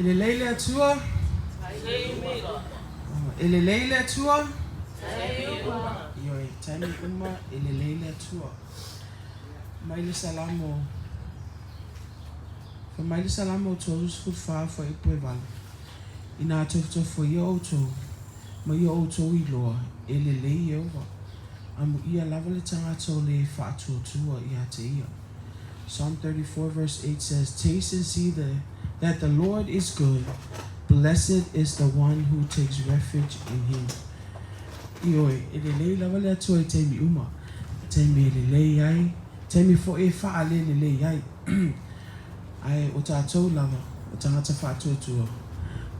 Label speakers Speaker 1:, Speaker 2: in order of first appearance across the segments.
Speaker 1: E lelei le Atua. E lelei le Atua. Ioe, taimi uma e lelei le Atua. Mai le Salamo, fai mai le Salamo 34 fuaiupu e 8, Inā tofotofoia ʻoutou, ma ia ʻoutou iloa, e lelei Ieova, amuia lava le tagata o le faatuatua iā te ia. Psalm 34 verse 8 says, Taste and see the, that the Lord is good, blessed is the one who takes refuge in him. Ioe, e lelei lava le Atua i taimi uma, taimi e lelei ai, taimi foi e faalelelei ai. Ae o tatou lava, o tagata faatuatua,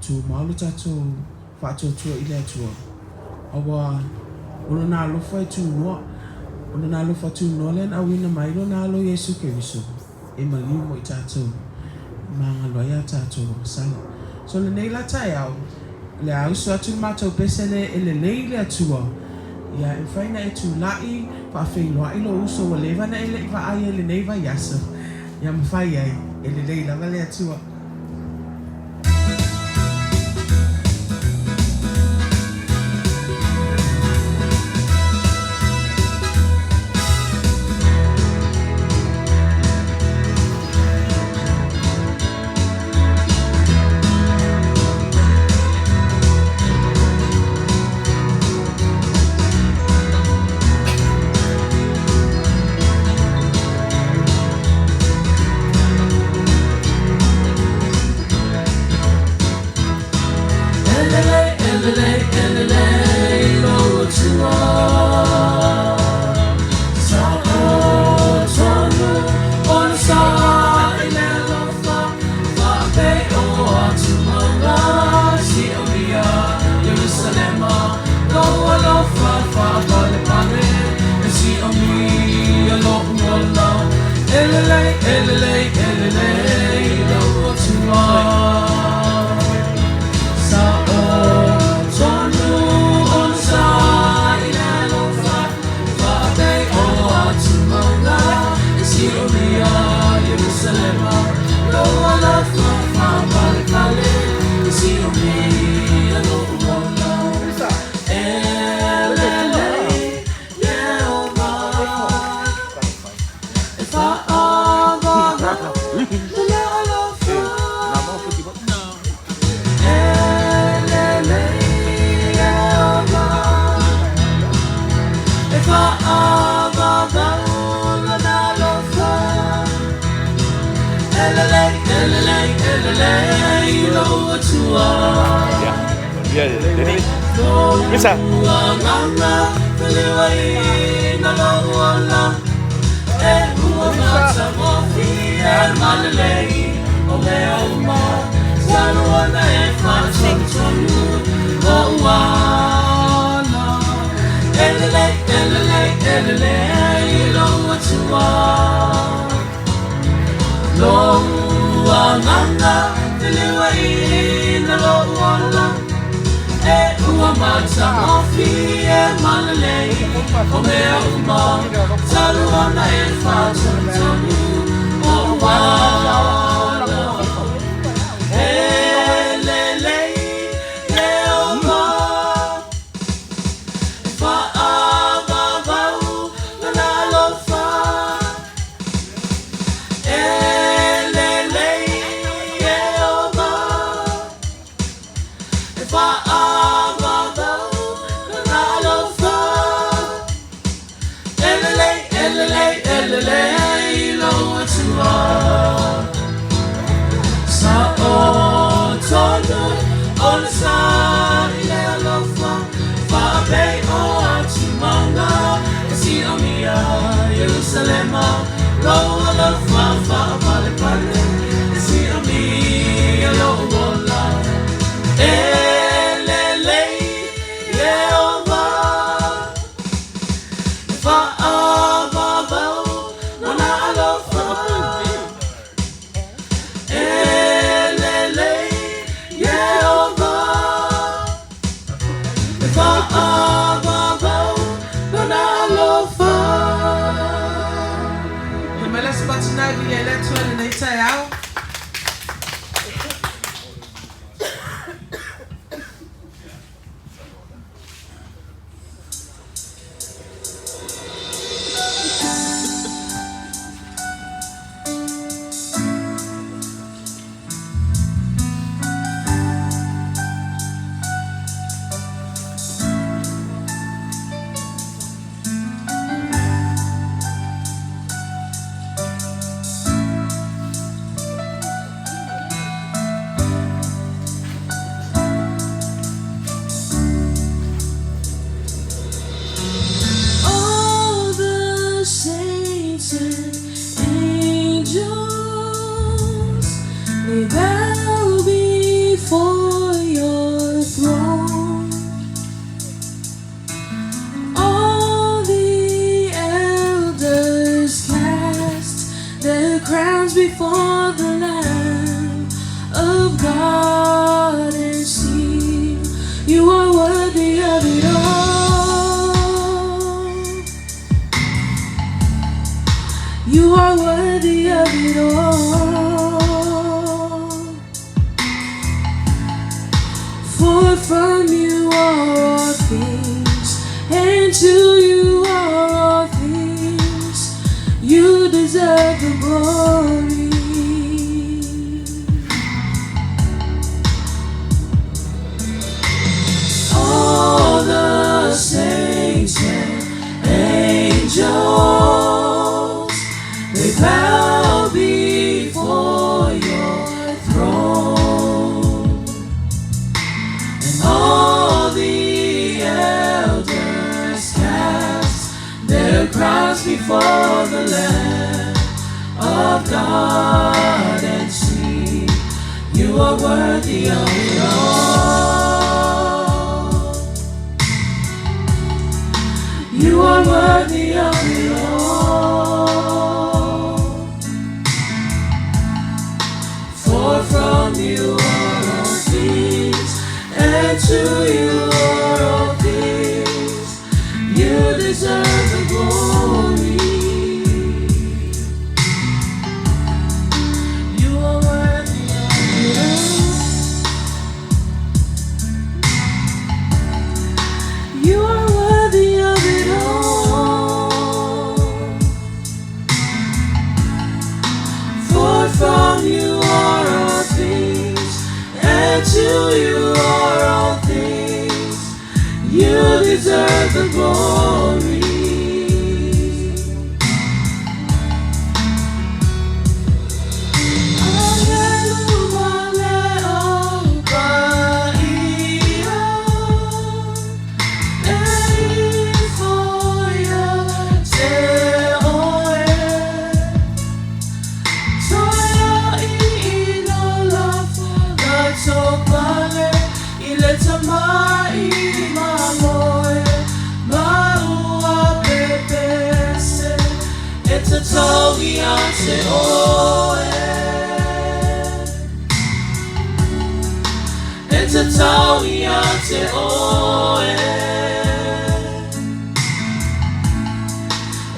Speaker 1: tumau lo tatou faatuatua i le Atua, auā o Lona alofa e tunoa, o Lona alofa tunoa lea na auina mai Lona Alo Iesu Keriso e maliu mo i tatou, e magalo ai a tatou agasala. So lenei la taeao, o le a usu atu le matou pese le e lelei le Atua, ia e mafai ona e tula'i, faafeiloai lou uso ua leva ona e le'i vaai ai lenei vaiaso, ia mafai ai, e lelei lava le Atua. E lelei, e lelei, e lelei lou Atua. Sa o tonu ona sa i le alofa, faapei o atumauga siomia Ierusalema, lou alofa faapalepale e siomia lo'u ola. E lelei, e lelei, e lelei lou Atua. Sa o tonu ona sa i le alofa, faapei o atumauga e siomia Ierusalema, lou alofa faapalepale e siomia lo'u ola. E lelei Ieova, e faavavau lona alofa. E lelei Ieova, e faavavau lona alofa. E lelei, e lelei, e lelei lou Atua.
Speaker 2: Ya. Ya, jadi bisa.
Speaker 1: Agaga feliuaina lou ola, e ua matagofie ma lelei o mea uma, talu ona e faatonutonu o'u ala. E lelei, e lelei, e lelei lou Atua. Lou agaga feliuaina lo'u ola, e ua matagofie ma lelei o mea uma, talu ona e faatonutonu o'u ala. E lelei Ieova, e faavavau lona alofa. E lelei Ieova, e faavavau lona alofa. E lelei, e lelei, e lelei lou Atua. deserve it all. For from you are all things, and to you are all things. You deserve the glory. All the saints and angels, they bow before your throne, and all the elders cast their crowns before the Lamb of God and sing, You are worthy of it all. You are worthy of it all. For from you are all things, and to you are all things. You deserve the glory. You are worthy of it all. You are worthy of it all. For from you are all things, and to you are all things. You deserve the glory.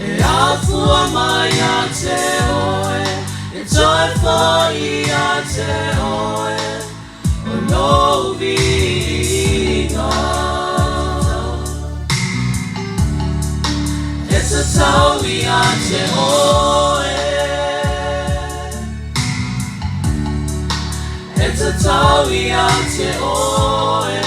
Speaker 1: E afua mai ia te oe, e toe foi ia te oe, o lou viiga. E tatau ia te oe, e tatau ia te oe.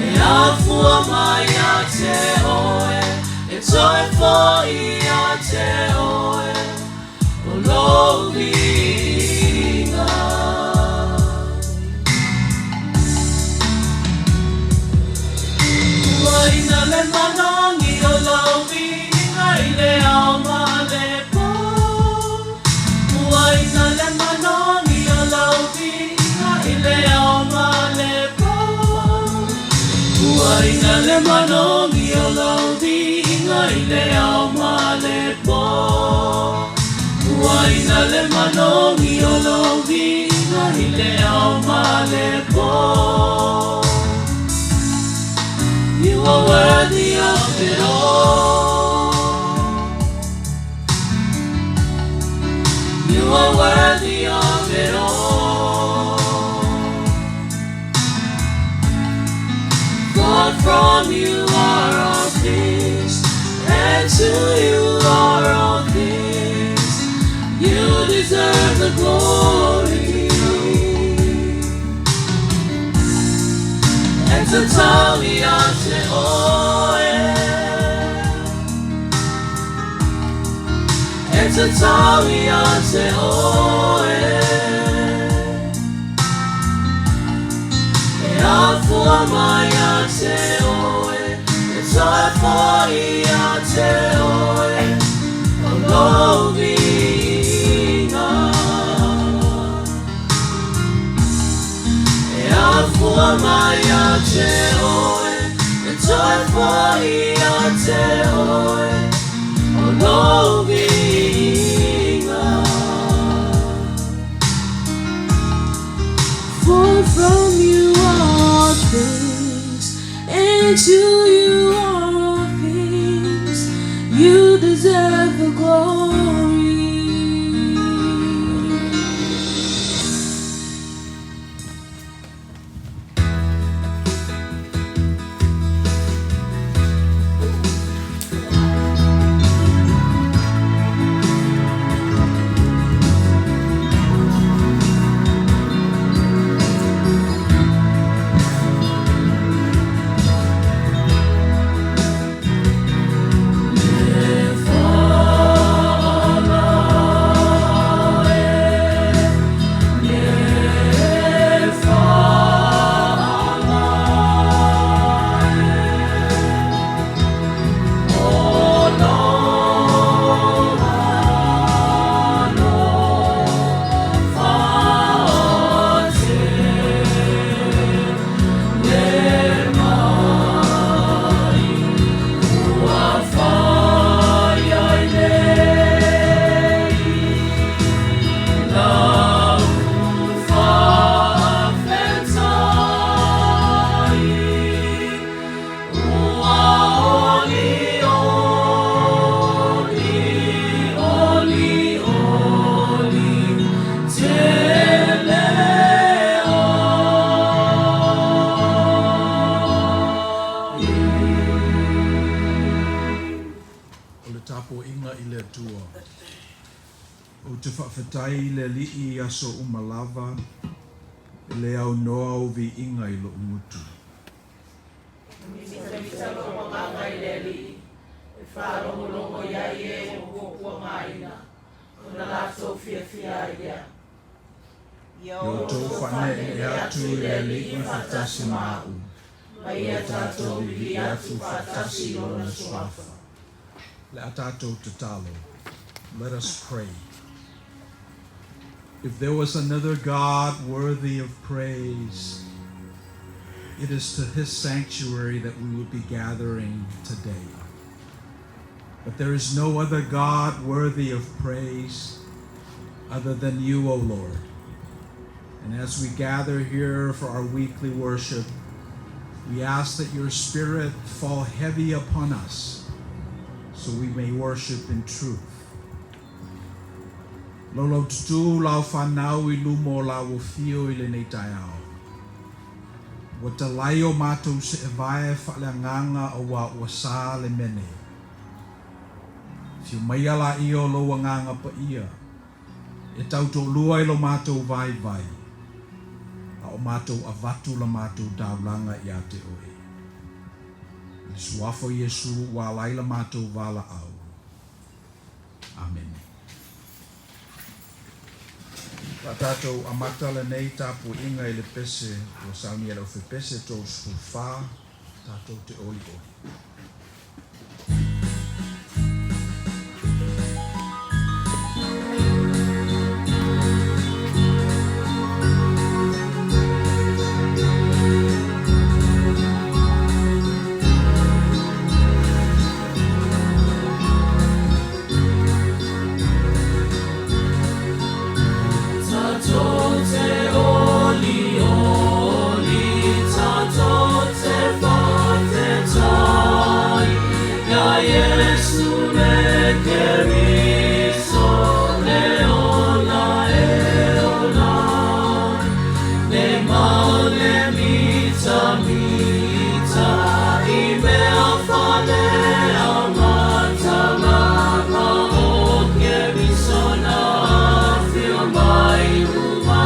Speaker 1: E afua mai ia te oe, e toe foi ia te oe, o lou viiga. Ua ina le manogi o lau viiga i le ao ma le po. Ua ina le manogi o lau viiga i le ao ma le po. Ua ina le manogi o lau viiga i le ao ma le po. Ua ina le manogi o lau viiga i le ao ma le po. You are worthy of it all. You are worthy of it all. For from you are all things, and to you are all things. You deserve the glory. E tatau ia te oe. E tatau ia te oe. E afua mai ia te oe, e toe foi ia te oe, o lou viiga. E afua mai ia te oe, e toe foi ia te oe, o lou viiga. For from you are all things, and to you are all things. You deserve
Speaker 3: Faafetai i le Alii i aso uma lava, e le aunoa ou viiga i lo'u gutu.
Speaker 4: Mitamita lou agaga i le Alii, e faalogologo i ai e ua puapuagaina, ona latou fiafia ai lea.
Speaker 3: Ia outou faaneenee atu i le Alii faatasi ma a'u, ma ia tatou vivii atu faatasi i lona suafa. Le a tatou tatalo. Let us pray. If there was another God worthy of praise, it is to his sanctuary that we would be gathering today. But there is no other God worthy of praise other than you, O Lord. And as we gather here for our weekly worship, we ask that your Spirit fall heavy upon us so we may worship in truth. Laulau tutū lau fanau i luma o lau afio i lenei taeao. Ua talai o matou seevae faaleagaga auā ua sā le mene. Afio maia laia o lou agaga paia. E tautoalua i lo matou vaivai. A o matou avatu la matou taulaga ia te oe. I le suafa o Iesu ua ala ai la matou valaau. Amene. O le a tatou amata lenei tapuaiga i le pese ua saunia e le Aufaipese 34, tatou te olioli.
Speaker 4: Tatou te olioli, tatou te faafetai, ia Iesu le Keriso, le ola e ola ai. Le mau le mitamita, i mea faaleamatala, ma o Keriso na afio mai i luma.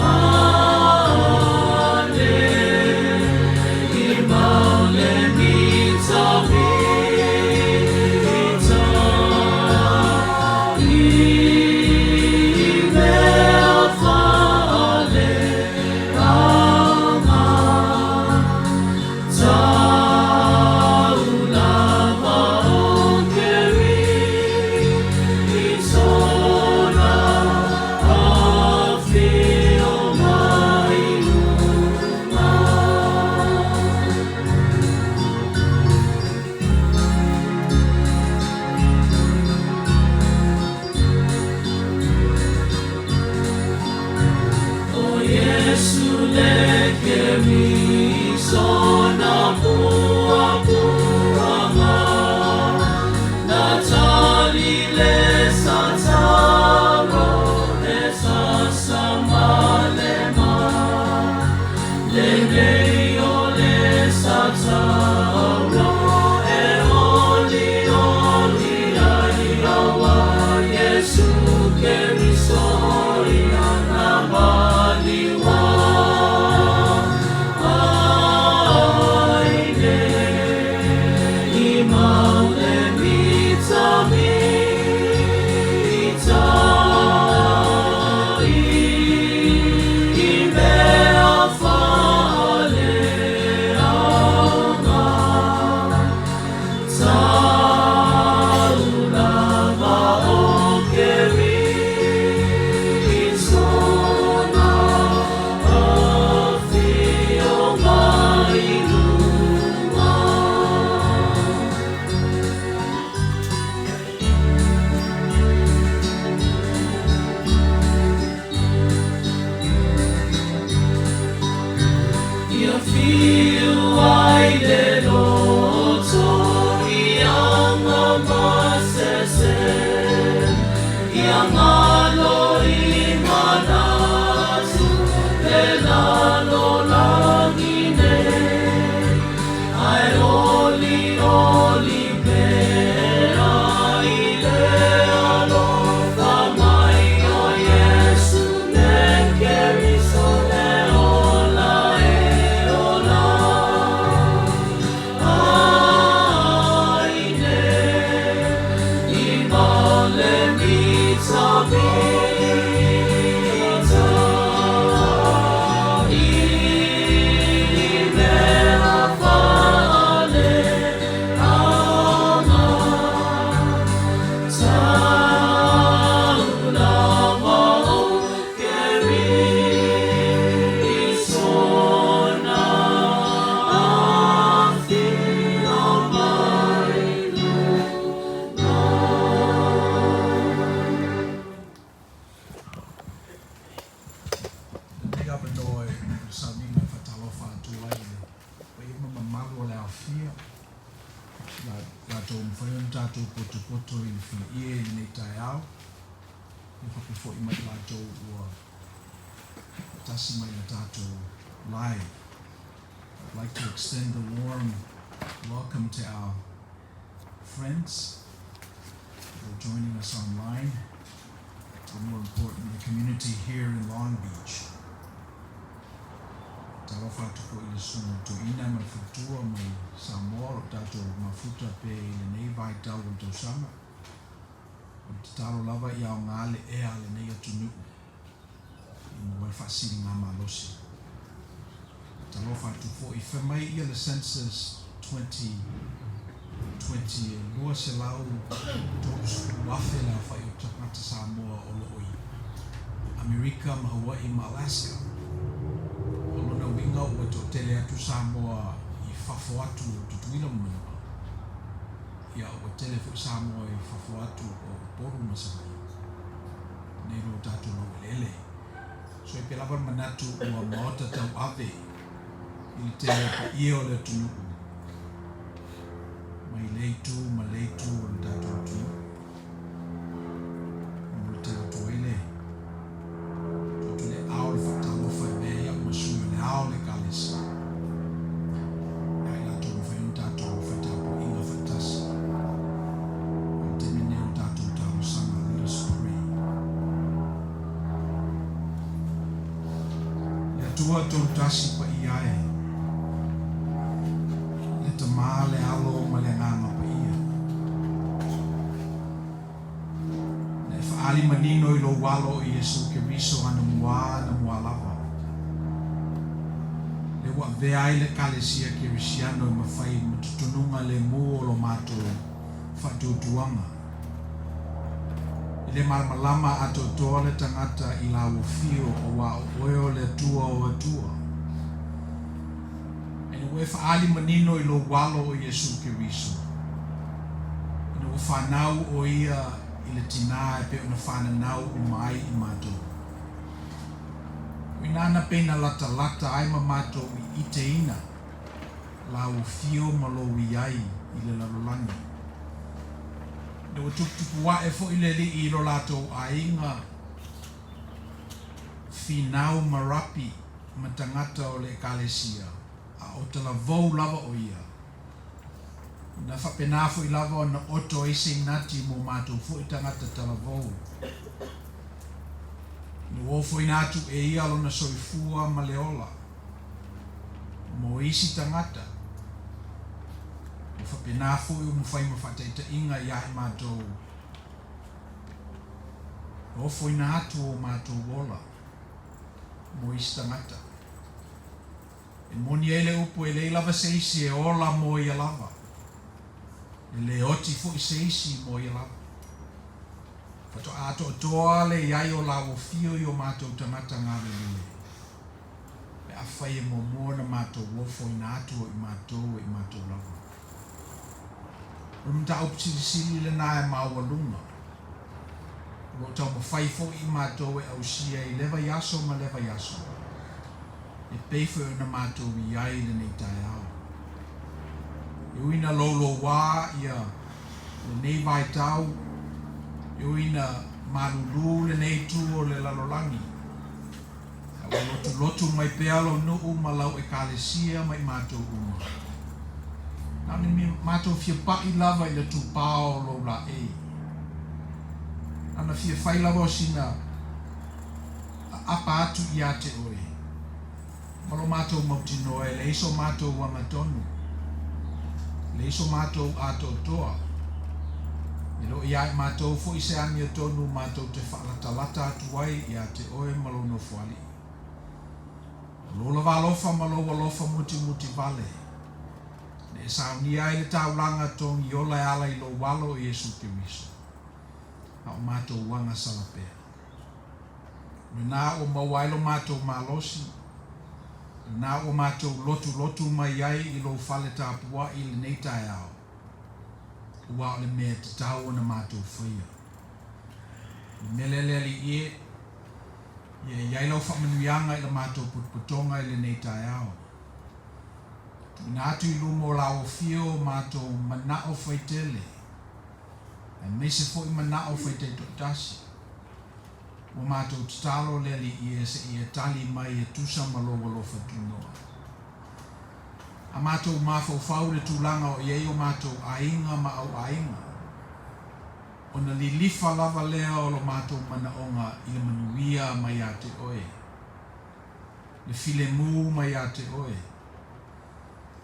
Speaker 4: Ale, i mau le mitamita, i mea faaleamatala ma o Keriso na afio mai i luma. O Iesu le Keriso na puapuaga, na tali le satalo e sasamalema. Lenei o le satalo e olioli ai auā Iesu Keriso ia na maliuā.
Speaker 3: tatou potopoto i le faleie i lenei taeao, ia faapea foi ma i latou ua faatasi mai i le tatou live. I'd like to extend a warm welcome to our friends who are joining us online, but more important, the community here in Long Beach. Talofa atu foi i le susuga i le toeaina ma le faletua mai Samoa o lo o tatou mafuta pea i lenei vaitau o le tausaga. O le tatalo lava ia aoga le ea a lenei atunuu i maua ai le faasiligamalosi. Talofa atu foi, fai mai ia le Census 2020 e 230,000 le aofai o tagata Samoa o lo o i Amerika ma Hawaii ma Alaska. O lona uiga ua toatele atu Samoa i fafo atu o Tutuila ma Manua. Ia ua tele foi Samoa i fafo atu o Upolu ma Savaii. Nei lo tatou laueleele. So e pei lava le manatu ua maota tauave i le tele o paia o le atunuu mai lea itu ma lea itu o le tatou atunuu. Momoli tele atu ai le tuu atu le ao le faatalofa e avea ai au ma sui o le ao o le Ekalesia ia i latou e mafai ona tatou faitapuaiga faatasi. O le taimi lenei o le tatou talosaga. Let us pray. Le Atua Tolutasi Paia e, le Tama, le Alo ma le Agaga Paia. Na e faaali manino i lou Alo o Iesu Keriso anamua anamua lava, le ua avea ai le Ekalesia Kerisiano e mafai ma tutunuga lemu o lo matou faatuatuaga. E le malamalama atoatoa le tagata i lau afio auā o oe o le Atua o Atua. Ina ua e faaali manino i lou Alo o Iesu Keriso, ina ua fanau o ia i le tinā e pei ona fananau uma ai i matou. O inā na pei na latalata ai ma matou i iteina lau afio ma lou iai i le lalolagi. Ina ua tuputupu ae foi le Alii i lo latou aiga, finau ma rapi ma tagata o le Ekalesia, a o talavou lava o ia. Na faapena foi lava ona oto ai se inati mo matou foi tagata talavou. Ina ua ofoina atu e ia lona soifua ma le ola mo isi tagata, ua faapena foi ua mafai ma faataitaiga ia i matou e ofoina atu o matou ola mo isi tagata. E moni ai le upu e leai lava se isi e ola mo ia lava, e le oti foi se isi mo ia lava. Faatoa atoatoa le i ai o lauofio i o matou tagata galulue, pe afai e muamua ona matou ofoina atu o i matou e i matou lava. O le mataupu silisili lena e maualuga, o lo o taumafai foi i matou e ausia i lea vaiaso ma lea vaiaso, e pei foi ona matou i ai i lenei taeao. E ui ina louloua ia lenei vaitau, e ui ina malulu lenei itu o le lalolagi, a ua lotulotu mai pea lou nuu ma lau Ekalesia ma i matou uma. Na o ni matou fia paʻi lava i le tupao o lou laei. Na ona fia fai lava o sina aapa atu ia te oe, ma lo matou mautinoa e leai so matou agatonu, e leai so matou atoatoa, e le o ia i matou foi se amiotonu matou te faalatalata atu ai ia te oe ma lou Nofoalii. O lou lava alofa ma lou alofa mutimuti vale, na e saunia ai le taulaga togi ola e ala i lou Alo o Iesu Keriso, a o matou agasala pea. O lena ua maua ai lo matou malosi, o lena ua matou lotulotu mai ai i lou fale tapuai i lenei taeao, aua o le mea e tatau ona matou faia. O le mea lea le Alii e, ia i ai lau faamanuiaga i la matou potopotoga i lenei taeao. Tuuina atu i luma o lau afio o matou manao faitele. Aemaise foi manao faitaitoatasi. Ua matou tatalo le Alii e se i e tali mai e tusa ma Lou alofa tunoa. A matou mafaufau i le tulaga o i ai o matou aiga ma au aiga, ona lilifa lava lea o lo matou manaoga i le manuia mai ia te Oe, le filemu mai ia te Oe.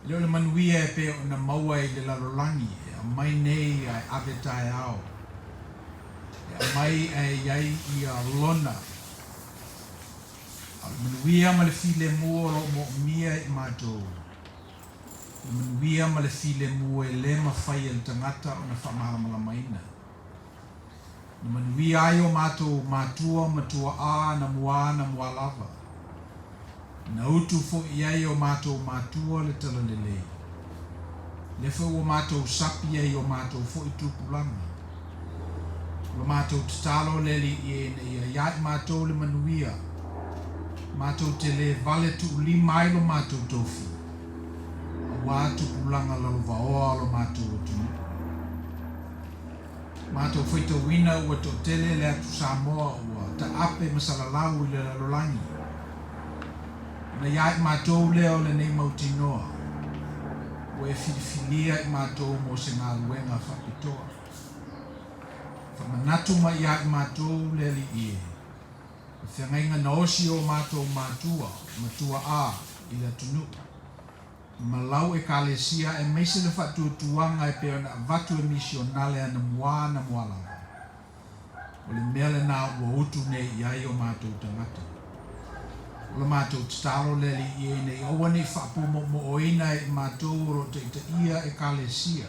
Speaker 3: E le o le manuia e pei ona maua i le lalolagi e aumai nei ae ave taeao, e aumai ae i ai ia lona. A o le manuia ma le filemu o lo o moomia e i matou, le manuia ma le filemu e le mafai e le tagata ona faamalamalamaina. Na manuia ai o matou matua ma tuaa na muā na muā lava. Na utu foi i ai o matou matua le talalelei. Lea foi ua matou sapi ai i o matou foi tupulaga. O lo matou tatalo le Alii e ina ia ia i matou le manuia, matou te le vale tuulima ai lo matou tofi, auā tupulaga lalovaoa o lo matou atunuu. Matou faitauina ua toatele le atu Samoa ua taape ma salalau i le lalolagi. Ona ia i matou lea o lenei mautinoa, ua e filifilia i matou mo se galuega faapitoa. Faamanatu mai ia i matou le Alii e, le feagaiga na osi e o matou matua, matuaa, i le atunuu. Ma lau Ekalesia aemaise le faatuatuaga e pei ona avatu e misionale ana muā na muā lava. O le mea lenā ua utu nei i ai o matou tagata. O la matou tatalo le Alii e ina ia aua ne i faapumoomo'oina e i matou o lo o taitaia Ekalesia,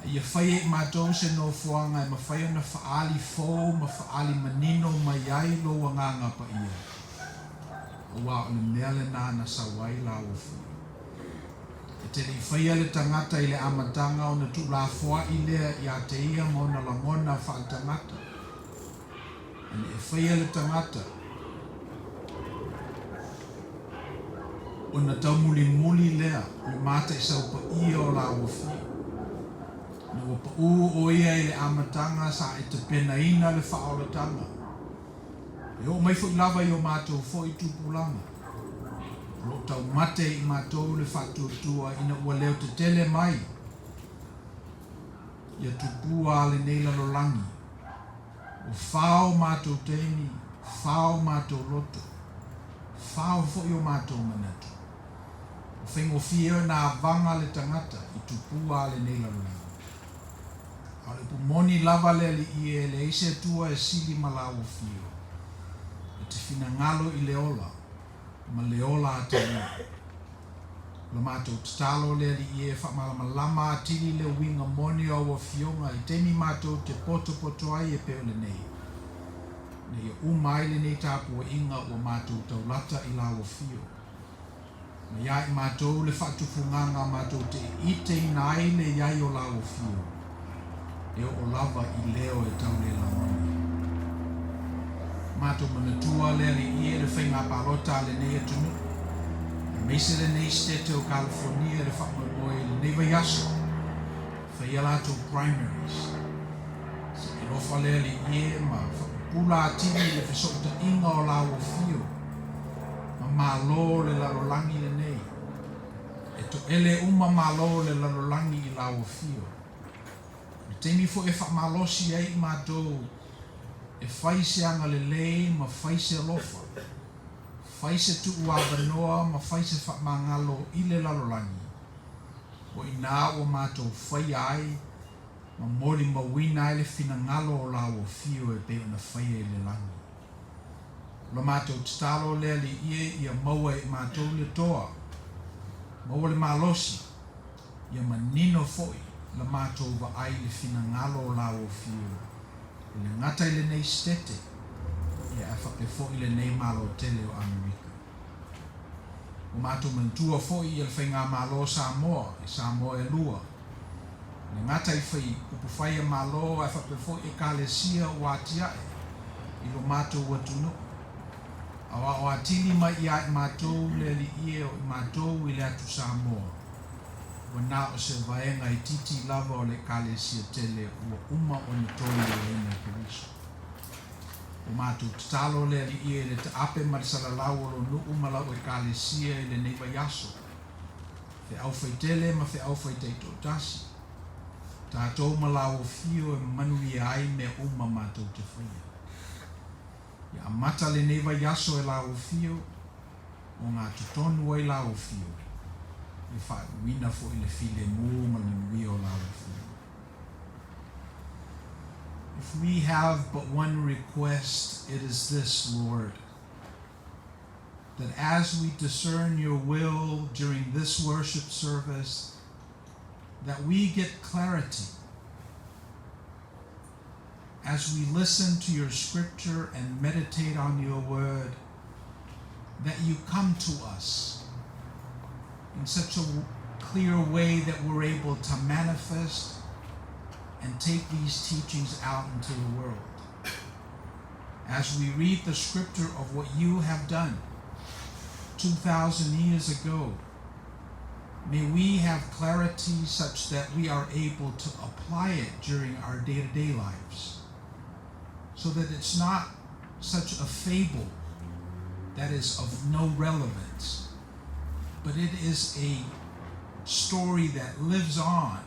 Speaker 3: a ia fai e i matou se nofoaga e mafai ona faaali fou ma faaali manino mai ai Lou Agaga Paia. Aua o le mea lenā na sau ai lāua fia. E te le i faia le tagata i le amataga ona tuulafoaʻi lea iā te ia ma ona lagona faaletagata. Ana e faia le tagata ona taumulimuli lea o le mataisau paia o lāua fia. Ina ua paʻū ʻo ia i le amataga sa e tapenaina le faaolataga. E oo mai foi lava i o matou foi tupulaga, o lo o taumate i matou le faatuatua ina ua leo tetele mai ia tupua a lenei lalolagi, ua fao matou taimi, fao matou loto, fao foi o matou manatu. Ua faigofie ona avaga le tagata i tupua a lenei lalolagi. A o le upu moni lava le Alii e leai se Atua e sili ma lāua fio, e te finagalo i le ola ma le ola atagia. O la matou tatalo le Alii e faamalamalama atili le uiga moni o au afioga i taimi matou te potopoto ai e pei o lenei, ina ia uma ai lenei tapuaiga ua matou taulata i lāua fio. Ma iā i matou le faatufugaga matou te iteina ai le iai o lāua fio, e oo lava i leo e tau le lagona. Matou manatua le Alii e le faiga palota a lenei atunuu, aemaise lenei Setete o Kalifonia i le faamoemoe i lenei vaiaso e fai a latou primaries. Se i alofa le Alii e ma faapupula atili i le fesootaiga o lāua fio, ma malo le lalolagi lenei. E toele uma malo le lalolagi i lāua fio. O le taimi foi e faamalosi ai i matou e fai se agalelei ma fai se alofa, fai se tuu avanoa ma fai se faamagalo i le lalolagi, o inā ua matou faia ai ma molimauina ai le finagalo o lāua fio e pei ona faia i le lagi. O la matou tatalo le Alii e ia maua e matou le toa, maua le malosi, ia manino foi la matou vaai i le finagalo o la ofio, e le gata i lenei Setete, ia ae faapea foi lenei Malo tele o Amerika. Ua matou manatua foi ia le Faigamalo o Samoa i Samoa e lua, e le gata i fai upufai a Malo ae faapea foi Ekalesia ua atiae i lo matou atunuu. Aoao atili mai iā i matou le Alii e o i matou i le atu Samoa. Ua na o se vaega itiiti lava o le Ekalesia tele ua uma ona toliuaina e Keriso. O matou tatalo le Alii e i le taape ma le salalau o Lou nuu ma Lau Ekalesia i lenei vaiaso, feau faitele ma feau faitaitoatasi, tatou ma Lau Afio e manuia ai mea uma matou te faia. Ia amata lenei vaiaso e Lau Afio, o gatotonu ai Lau Afio, ia faaiuina foi i le filemu ma le manuia o Lau Afio. If we have but one request, it is this, Lord, that as we discern your will during this worship service, that we get clarity. As we listen to your scripture and meditate on your word, that you come to us in such a clear way that we're able to manifest and take these teachings out into the world. As we read the scripture of what you have done 2,000 years ago, may we have clarity such that we are able to apply it during our day to day lives, so that it's not such a fable that is of no relevance, but it is a story that lives on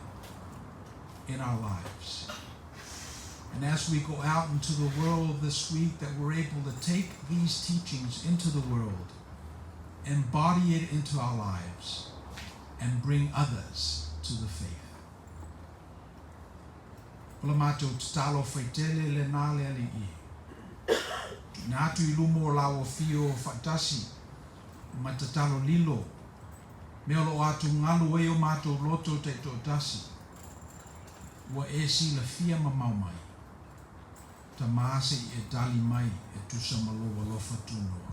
Speaker 3: in our lives. And as we go out into the world this week, that we're able to take these teachings into the world, embody it into our lives, and bring others to the faith. O la matou tatalo faitele lenā le Alii. Tuuina atu i luma o Lau Afio faatasi ma tatalo lilo, mea o lo o atugalu ai o matou loto taitoatasi, ua e silafia mamao mai. Tamā se i e tali mai e tusa ma Lou alofa tunoa.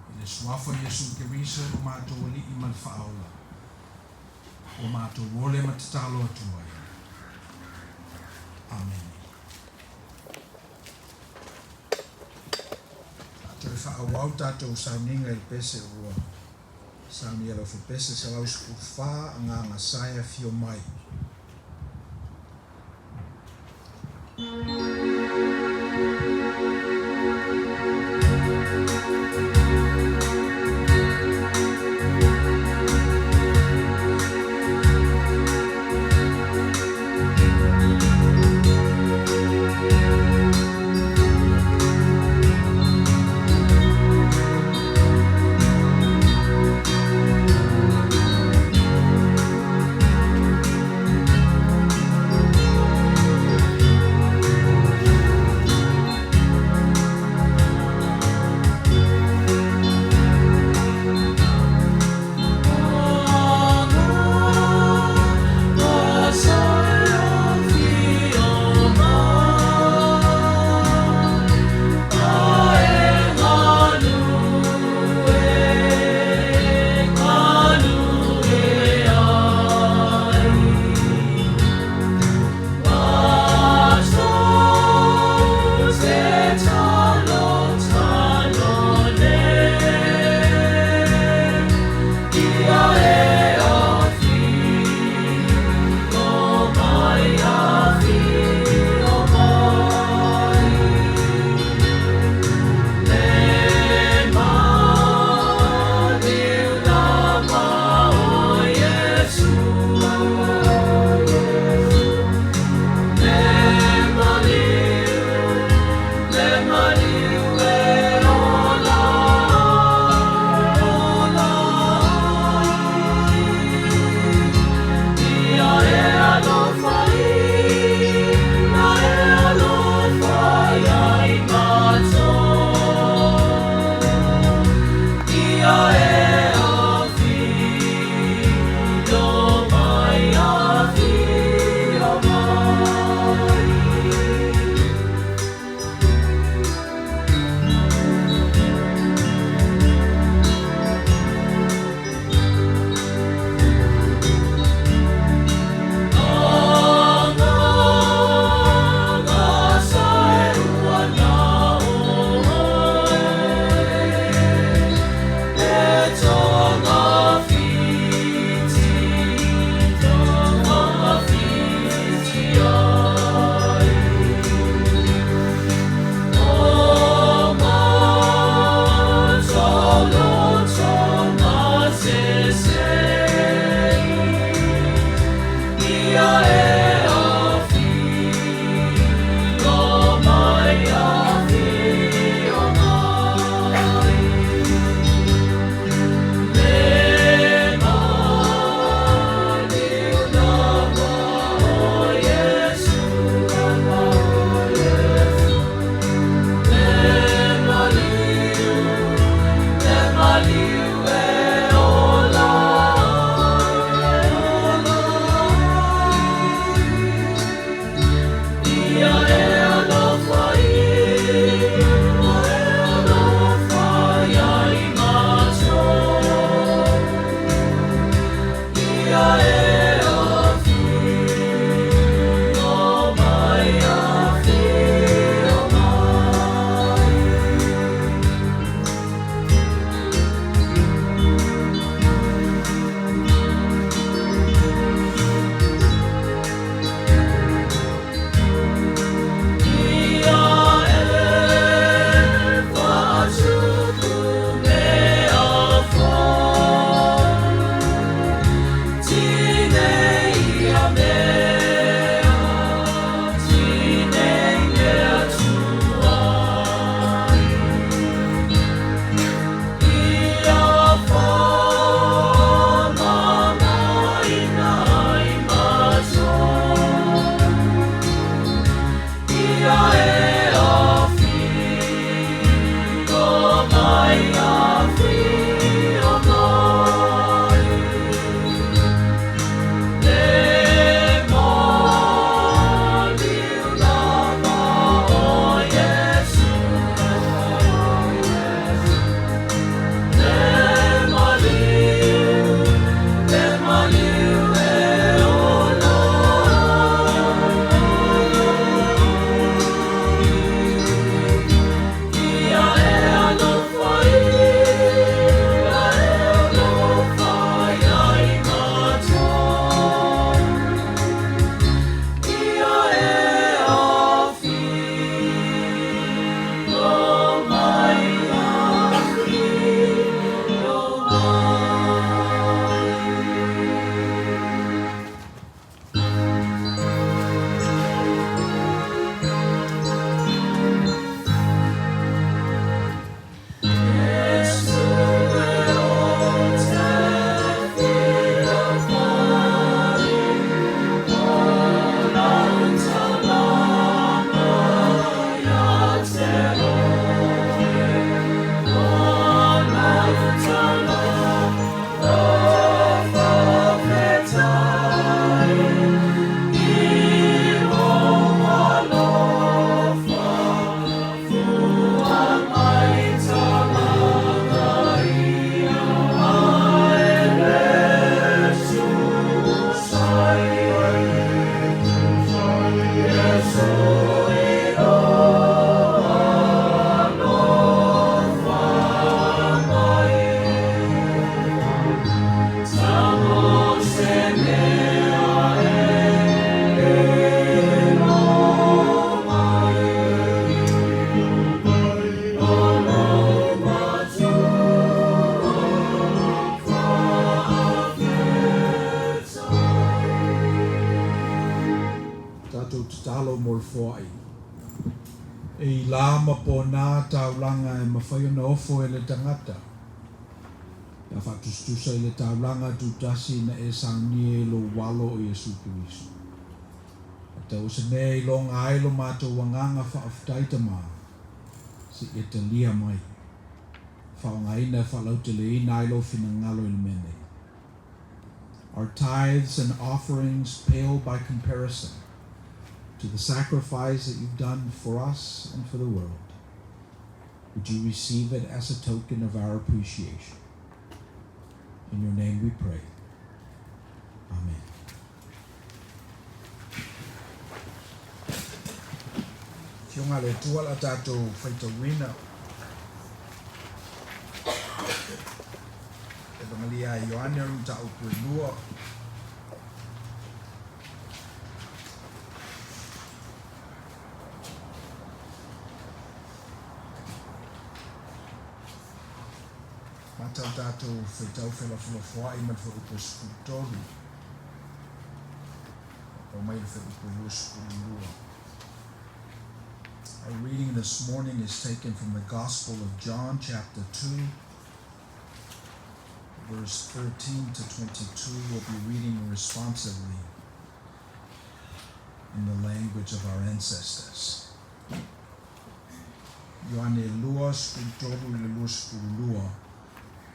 Speaker 3: I le Suafa o Iesu Keriso lo matou Alii ma le Faaola, ua matou ole ma tatalo atu ai. Amene. A toe faaauau tatou sauniga i le pese ua sauni e lau pese 114 Agaga Sa e Afio Mai. ma pona taulaga e mafai ona ofo e le tagata, pe a faatusatusa i le taulaga tutasi na e saunia i lou Alo o Iesu Keriso. E tau o se mea e iloga ai lo matou agaga faafetai Tama, se i e talia mai, faaaogaina e faalauteleina ai lou finagalo i le mea nei. Our tithes and offerings pale by comparison to the sacrifice that you've done for us and for the world. Would you receive it as a token of our appreciation? In your name we pray. Amen. Afioga a le Atua la tatou faitauina Evangelia a Ioane o le mataupu e lua. Matau tatou faitau felafolafoai ma le fuaiupu e 13. Pau mai le fuaiupu e 22. Our reading this morning is taken from the Gospel of John, chapter 2, verse 13 to 22. We'll be reading responsively in the language of our ancestors. Ioane 2, 13 i le 22,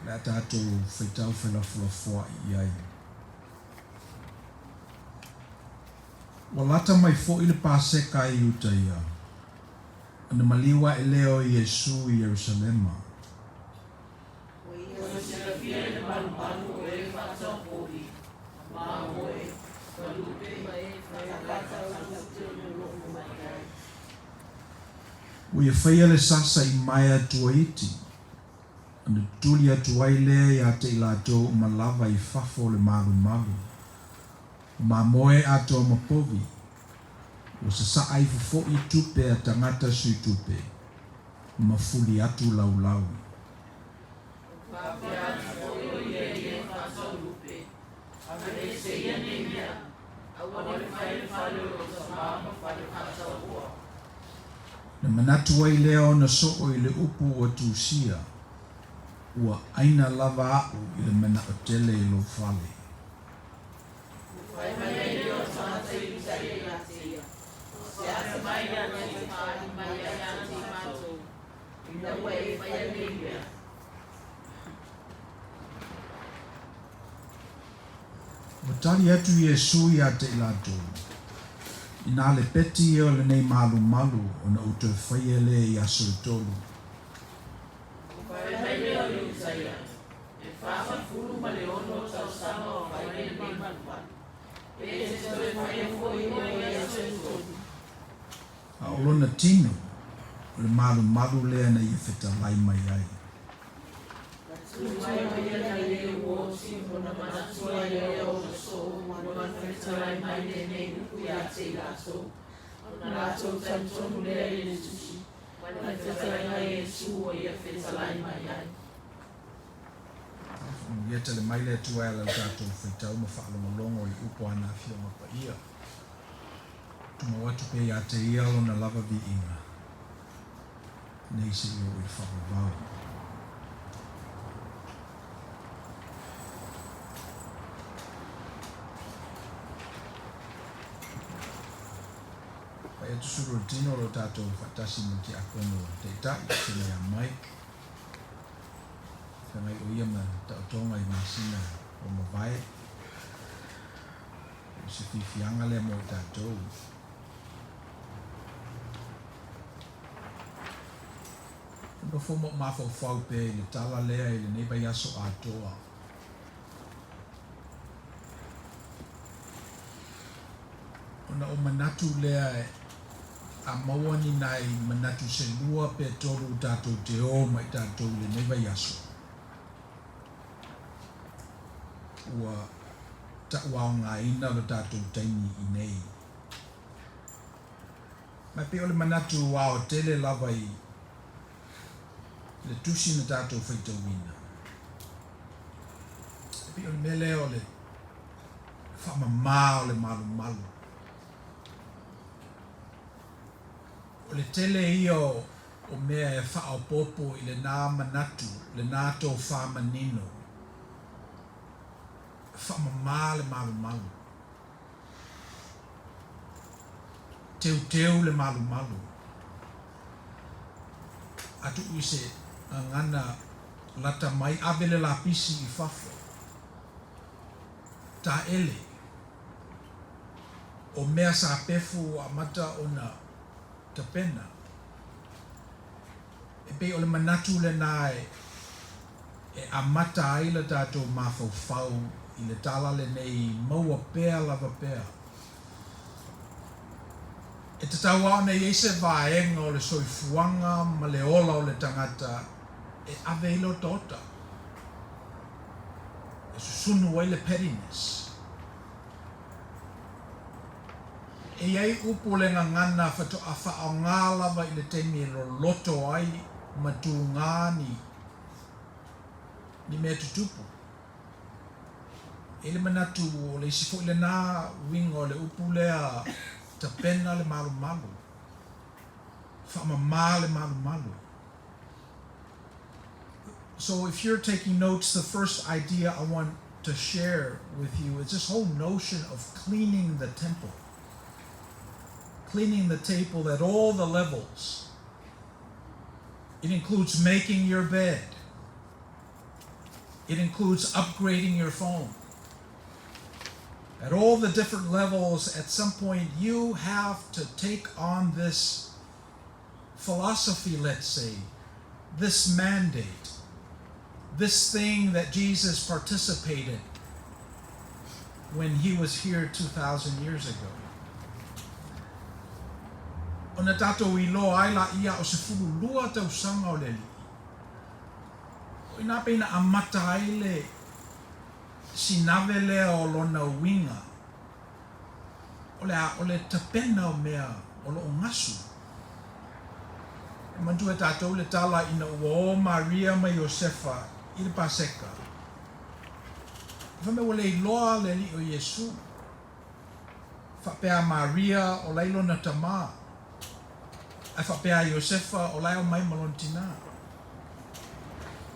Speaker 3: le a tatou faitau felafolafoai i ai. Ua lata mai foʻi le Paseka a Iutaia, ona maliu aʻe lea o Iesū i Ierusalema.
Speaker 4: Ua silafia e le malumalu o e faatau povi, mamoe, falupe, tagata tau o loo mai ai.
Speaker 3: Ua ia faia le sasa i maea tuaiti, ona tuli atu ai lea iā te i latou uma lava i fafo o le malumalu. O mamoe atoa ma povi, ua sasaa ifo foʻi tupe a tagata sui tupe, ma fuli atu laulau.
Speaker 4: Faapea atu foi o ia i e faatau lupe, Aveese ia nei mea, aua ne i faia le fale o lou Tamā ma fale faatau oloa.
Speaker 3: Na manatu ai lea ona soo i le upu ua tusia, Ua ʻaina lava aʻu i le manaʻo tele i lou fale.
Speaker 4: Fai mai ai lea o tagata i Iutaia iā te ia, Se atamai na te faaali mai ai ia te matou, ina ua e faia nei mea.
Speaker 3: Ua tali atu Iesū iā te i latou, Inā le peti ia o lenei malumalu ona ou toe faia lea i aso e tolu.
Speaker 4: Fai mai lea o Iutaia, E 46 tausaga o faia lenei malumalu, pe e te toe faia foi oe i aso e tolu.
Speaker 3: A o lona tino, o le malumalu lea na ia fetalai mai ai.
Speaker 4: Na tu mai o ia nai e ua oti ona manatu ai lea ona soo ua fetalai mai lenei upu iā te i latou, ona latou talitonu lea i le Tusi, ma le fetalaiga a Iesu ua ia fetalai mai ai.
Speaker 3: Faamanuia tele mai le Atua e ala i lo tatou faitau ma faalogologo i upu a Ana Afioga Paia. Tumau atu pea iā te Ia Lona lava viiga nei seia oo i le faavavau. Pai atu sulu o le tino o lo tatou faatasi ma le Tiakono Taitai, feagai ia Mike, feagai o ia ma taotoga i masina ua mavae. O se fiafiaga lea mo i tatou. E nofo ma ou mafaufau pea i le tala lea i lenei vaiaso atoa. Ona ou manatu lea a maua ni nai manatu se lua pe tolu tatou te o ma i tatou i lenei vaiaso, ua tauaogaina lo tatou taimi i nei. Ma e pei o le manatu aotele lava i le tusi na tatou faitauina. E pei o le mea lea o le faamamā o le malumalu. O le tele ia o o mea e faaopoopo i lenā manatu, lenā tofā manino, faamamā le malumalu, teuteu le malumalu, a tuu i se gagana lata mai, ave le lapisi i fafo, taele, o mea sa pefu ua amata ona tapena. E pei o le manatu lenā e amata ai le tatou mafaufau i le tala lenei maua pea lava pea. E tatau lava ona i ai se vaega o le soifuaga ma le ola o le tagata e ave ai le otaota, e susunu ai le pettiness. E i ai upu o le gagana faatoa faaaoga lava i le taimi e loloto ai ma tugā ni ni mea tutupu. E i ai le manatu o le isi foi lenā uiga o le upu lea tapena le malumalu, faamamā le malumalu. So if you're taking notes, the first idea I want to share with you is this whole notion of cleaning the temple. Cleaning the table at all the levels. It includes making your bed. It includes upgrading your phone. At all the different levels, at some point, you have to take on this philosophy, let's say, this mandate, this thing that Jesus participated when he was here 2,000 years ago. Ona tatou iloa ai laia o 12 tausaga o le alii. O i ina pei na amata ai le sinave lea o lona uiga o le a, o le tapena o mea o lo o gasu. E manatua e tatou le tala ina ua o Maria ma Iosefa i le Paseka. Fai mai ua le iloa le alii o Iesu. Faapea a Maria o la e i lona tamā, ae faapea a Iosefa o la e omai ma lona tinā.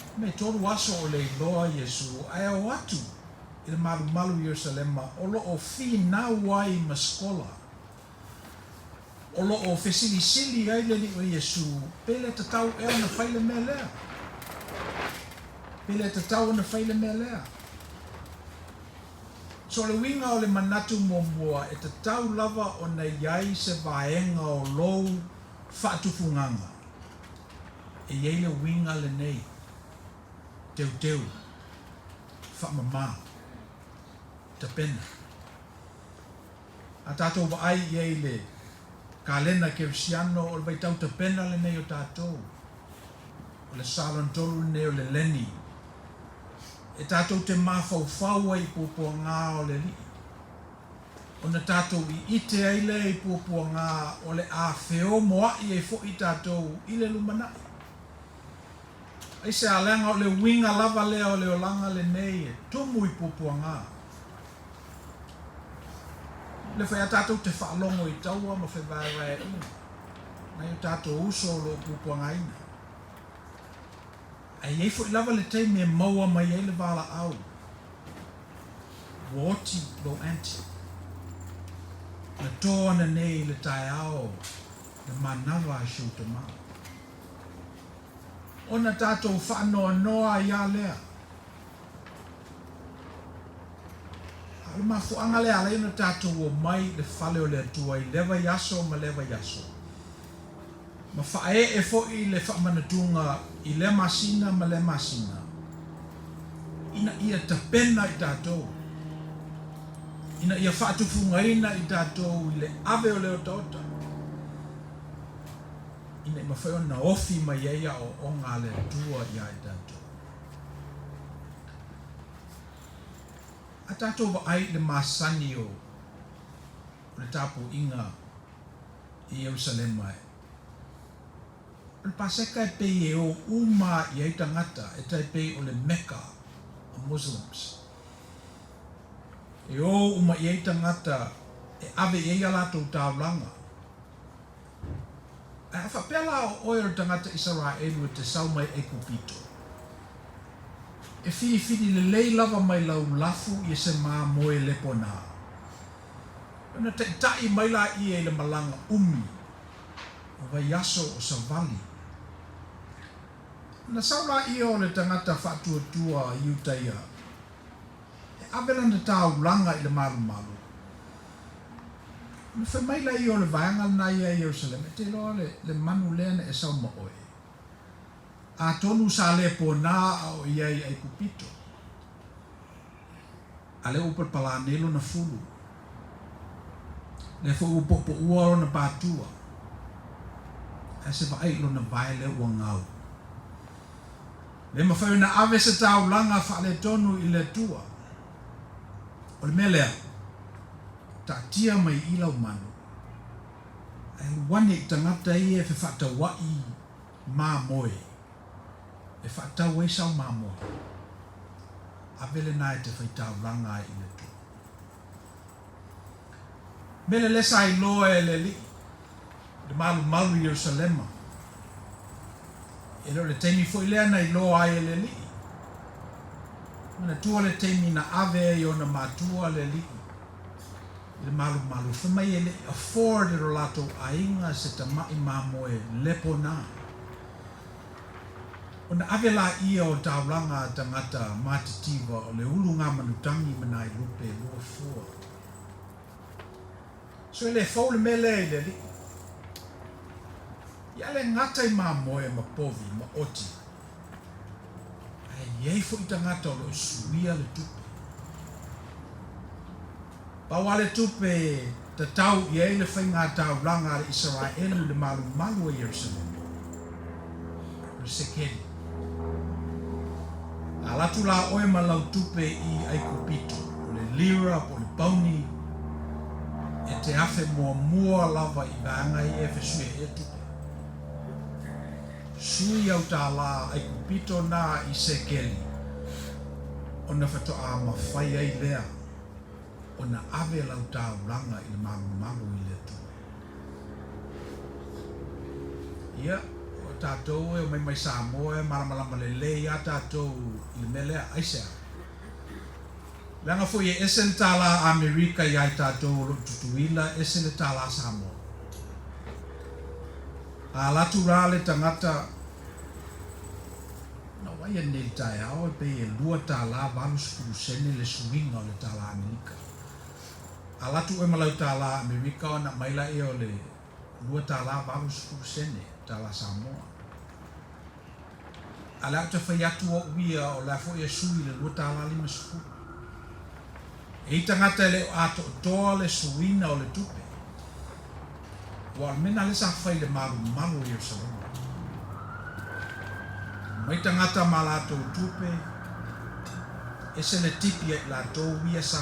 Speaker 3: Fai mai e tolu aso o le iloa Iesu ae o atu i le malumalu i Ierusalema o lo o finau ai ma sikola, o lo o fesilisili ai le Alii o Iesu, pe le tatau ea ona fai le mea lea? Pe le tatau ona fai le mea lea? So o le uiga o le manatu muamua e tatau lava ona i ai se vaega o lou faatufugaga e i ai le uiga lenei, teuteu, faamama, tapena. A tatou vaai i ai i le kalena kerisiano o le vaitau tapena lenei o tatou, o le sa lona tolu lenei o le leni, e tatou te mafaufau ai i puapuagā o le Alii, ona tatou ʻiʻite ai lea i puapuagā o le a feomoaʻi ai foʻi tatou i le lumanaʻi. Aisea, leaga o le uiga lava lea o le olaga lenei e tumu i puapuagā. Le fai a tatou te faalogo i taua ma fevaevaeaiga nai o tatou uso o lo o puapuagaina. Ae i ai foi lava le taimi e maua mai ai le valaau, Ua oti lou aunty. Na tō ananei i le taeao le manava a si ou tamā. Ona tatou faanoanoa ai a lea. A o le mafuaaga lea e ala ai ona tatou omai i le fale o le Atua i lea vaiaso ma lea vaiaso, ma faaee foi le faamanatuga i lea masina ma lea masina, ina ia tapena i tatou, ina ia faatufugaina i tatou i le ave o le otaota, ina ia mafai ona ofi mai ai aoaoga a le Atua iā i tatou. A tatou vaai i le masani o le tapuaiga i Ierusalema, o le Paseka e pei e o uma i ai tagata e tai pei o le Mecca a Muslims. E o uma i ai tagata e ave i ai a latou taulaga. Ae a faapea la o oe o le tagata Isaraelu e te sau mai Aikupito, e filifili lelei lava mai lau lafu ia se mamoe leponā. Ona taita'i mai laia i le malaga umi o vaiaso o savali. Ona sau laia o le tagata faatuatua Iutaia e ave lana taulaga i le malumalu. Ona fai mai laia o le vaega lena ia Ierusalema, E te iloa le, le manu lea na e sau ma oe. Atonu sa leponā a o i ai i Aikupito. A lea ua palapala nei lona fulu. Lea foi ua po'upo'ua lona patua. Ae se vaai i lona vae lea ua gau. Le mafai ona ave se taulaga faaletonu i le Atua. O le mea lea, taatia mai i lau manu, ae alu ane i tagata ia e fefaataua'i mamoe, e faatau ai sau mamoe. Ave lena e te faitaulaga ai i le Atua. Mele lea sa iloa e le Alii, le malumalu i Ierusalema. E le o le taimi foi lea na iloa ai e le Alii. Manatua le taimi na ave ai e ona matua le Alii i le malumalu, fai mai e le i afford e lo latou aiga se tama'i mamoe leponā. Ona ave laia o taulaga a tagata matitiva o le ulu gamanutagi ma nai lupe e lua fua. So e le fou le mea lea i le alii. Ia le gata i mamoe ma povi ma oti, ae i ai foi tagata o lo o suia le tupe. Pau lava le tupe e tatau i ai le faiga taulaga a le Isaraelu i le malumalu o Ierusalema, o le sekeli. A alu atu la oe ma lau tupe i Aikupito, o le lira po o le pauni, e te afe muamua lava i vaega ia e fesuia ai tupe. Sui au tālā Aikupito nā i sekeli, ona faatoa mafai ai lea ona ave lau taulaga i le malumalu i le Atua. Ia, o tatou e omai mai Samoa e malamalama lelei lava tatou i le mea lea. Aisea? Leaga foi e ese le tālā Amerika iā i tatou o lo o i Tutuila, ese le tālā Samoa. A alu atu la le tagata, na vaai anei i le taeao e pei e $2.80 le suiga o le tālā Amerika. A alu atu oe ma lau tālā Amerika ona aumai lea o le $2.80 tālā Samoa. A o lea ou te fai atu au ia o la foi e sui i le $2.50. E i ai tagata e le o atoatoa le suiina o le tupe. Aua o le mea lena lea sa fai i le malumalu o Ierusalema. Omai tagata ma latou tupe, ese le tipi a i latou ia sa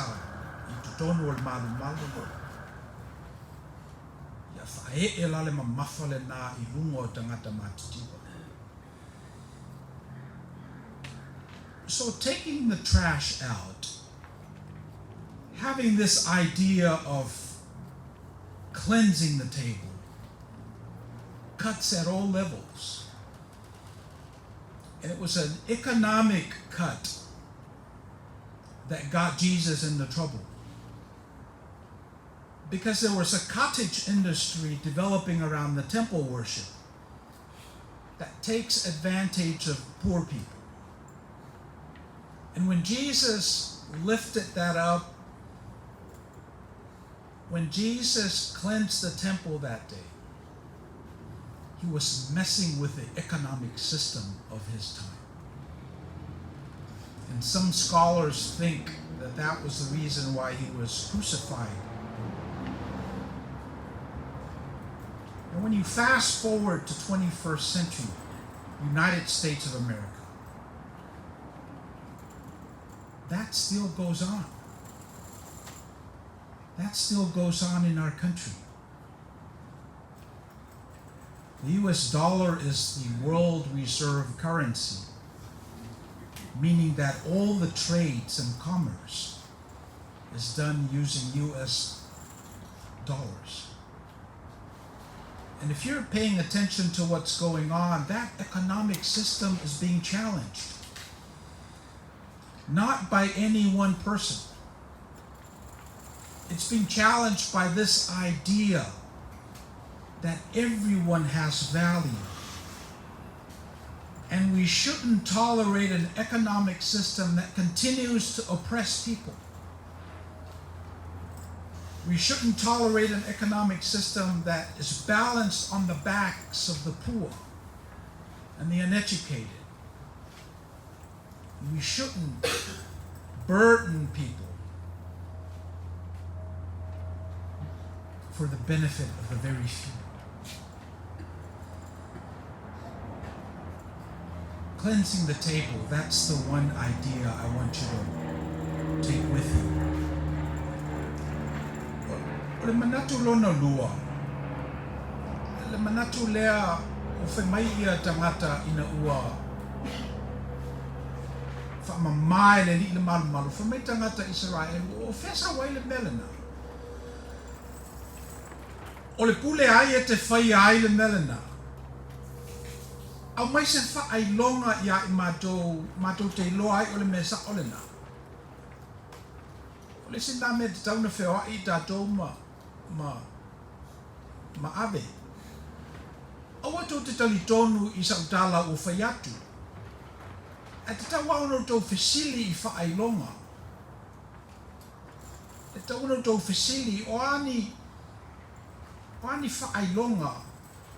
Speaker 3: i totonu o le malumalu. Ia faaee la le mamafa lena i luga o tagata matitiva. So taking the trash out, having this idea of cleansing the table, cuts at all levels. And it was an economic cut that got Jesus into trouble. Because there was a cottage industry developing around the temple worship that takes advantage of poor people. And when Jesus lifted that up, when Jesus cleansed the temple that day, he was messing with the economic system of his time. And some scholars think that that was the reason why he was crucified. And when you fast forward to 21st century United States of America, that still goes on. That still goes on in our country. The US dollar is the world reserve currency, meaning that all the trades and commerce is done using US dollars. And if you're paying attention to what's going on, that economic system is being challenged. Not by any one person. It's being challenged by this idea that everyone has value. And we shouldn't tolerate an economic system that continues to oppress people. We shouldn't tolerate an economic system that is balanced on the backs of the poor and the uneducated. We shouldn't burden people for the benefit of the very few. Cleansing the table, that's the one idea I want you to take with you. O le manatu lona lua, le manatu lea o fai mai ia tagata ina ua faamama e le Alii le malumalu, fai mai tagata Isaraelu, o fea sau ai le mea lena? O le pule a ai e te faia ai le mea lena? Aumai se faailoga iā i matou, matou te iloa ai o le mea sao lena. O le isi lena mea e tatau ona feoai i tatou ma, ma, ma ave. Aua tou te talitonu i sau tala ua fai atu, ae tatau lava ona outou fesili i faailoga. E tatau ona outou fesili, o a ni, o a ni faailoga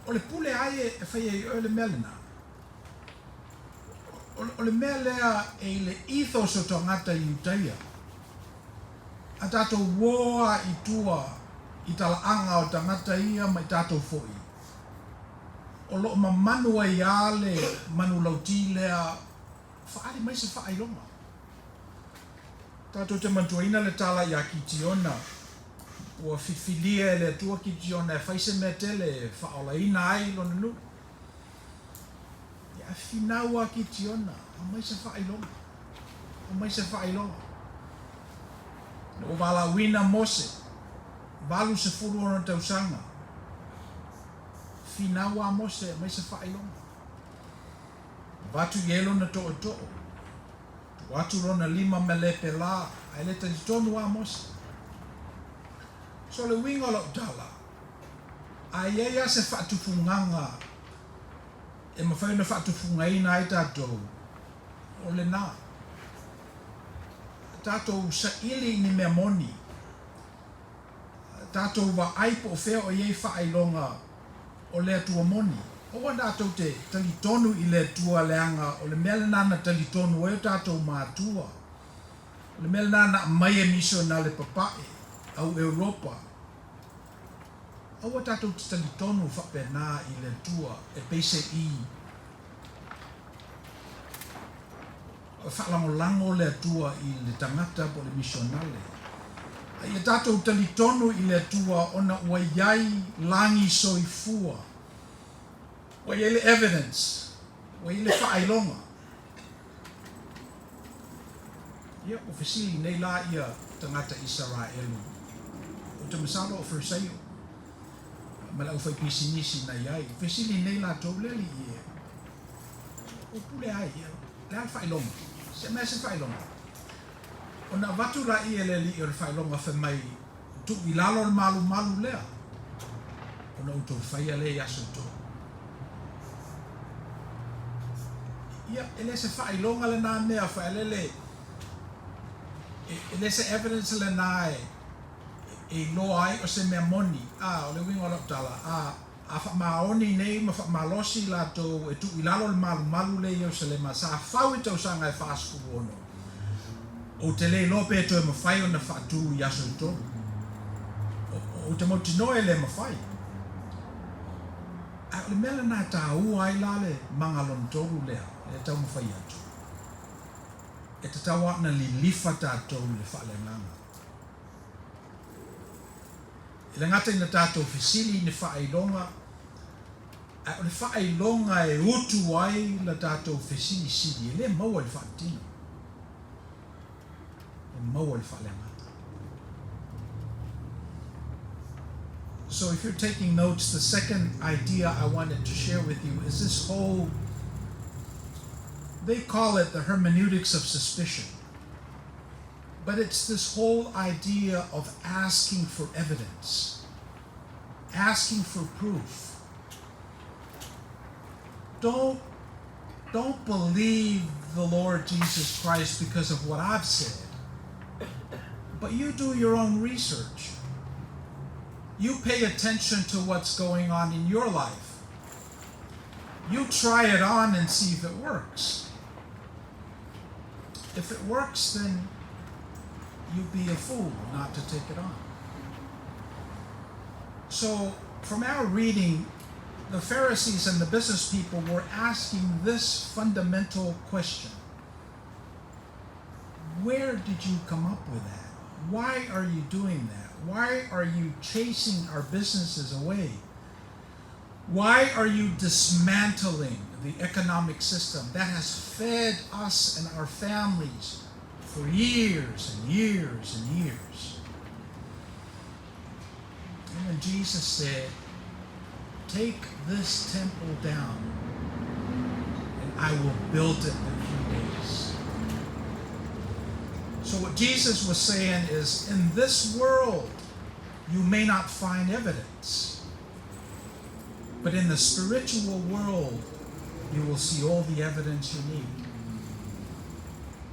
Speaker 3: o le pule ai e fai ai oe le mea lena? O le mea lea e i le ethos o tagata Iutaia, a tatou uō a i tua i talaaga o tagata ia ma i tatou foi, o lo o mamanu ai a le manulauti lea, faaali mai se faailoga. Tatou te manatuaina le tala iā Kitiona, ua filifilia e le Atua Kitiona e fai se mea tele e faaolaina ai lona nuu. Ia, finau a Kitiona, aumai se faailoga, aumai se faailoga. Ina ua valaauina Mose, 80 ona tausaga, finau a Mose, aumai se faailoga. Avatu i ai lona tootoo, tuu atu lona lima ma le pelā, ae le talitonu a Mose. So le uiga o lau tala, a i ai lava se faatufugaga e mafai ona faatufugaina ai tatou, o lena. Tatou saili i ni mea moni, tatou vaai po o fea o i ai faailoga o le Atua moni. Aua tatou te talitonu i le Atua leaga o le mea lena na talitonu ai o tatou matua. O le mea lena na aumai e misionale papae au Europa. Aua tatou te talitonu faapena i le Atua e peiseai faalagolago le Atua i le tagata po o le misionale. A ia tatou talitonu i le Atua ona ua i ai lagi soifua, ua i ai le evidence, ua i ai le faailoga. Ia, ua fesili nei la ia tagata Isaraelu, Ou te masalo o Farisaio ma le aufaipisinisi na i ai, fesili nei latou, Le alii e, o pule ai ia, le a le faailoga? Se mea se faailoga? Ona avatu laia e le alii o le faailoga fai mai, Tuu i lalo le malumalu lea, ona outou faia lea i aso e tolu. Ia, e le se faailoga lena mea faelele, e le se evidence lena e e iloa ai o se mea moni, a, o le uiga o lau tala, a, a faamaoni nei ma faamalosi latou e tuu i lalo le malumalu lea i Ierusalema, sa fau i tausaga e 46, ou te le iloa pe toe mafai ona faatu i aso e tolu. Ou te mautinoa e le mafai. Ae o le mea lena e taua ai la le maga lona tolu lea, lea e taumafai atu, e tatau lava ona lilifa tatou i le faaleagaga. E le gata ina tatou fesili i ni faailoga, ae o le faailoga e utu ai la tatou fesilisili e le maua i le faaletino, e maua i le faaleagaga. So if you're taking notes, the second idea I wanted to share with you is this whole, they call it the hermeneutics of suspicion. But it's this whole idea of asking for evidence, asking for proof. Don't, don't believe the Lord Jesus Christ because of what I've said, but you do your own research. You pay attention to what's going on in your life. You try it on and see if it works. If it works, then you'd be a fool not to take it on. So, from our reading, the Pharisees and the business people were asking this fundamental question Where did you come up with that? Why are you doing that? Why are you chasing our businesses away? Why are you dismantling the economic system that has fed us and our families for years and years and years? And when Jesus said, Take this temple down, and I will build it in 3 days. So, what Jesus was saying is, in this world, you may not find evidence, but in the spiritual world, you will see all the evidence you need.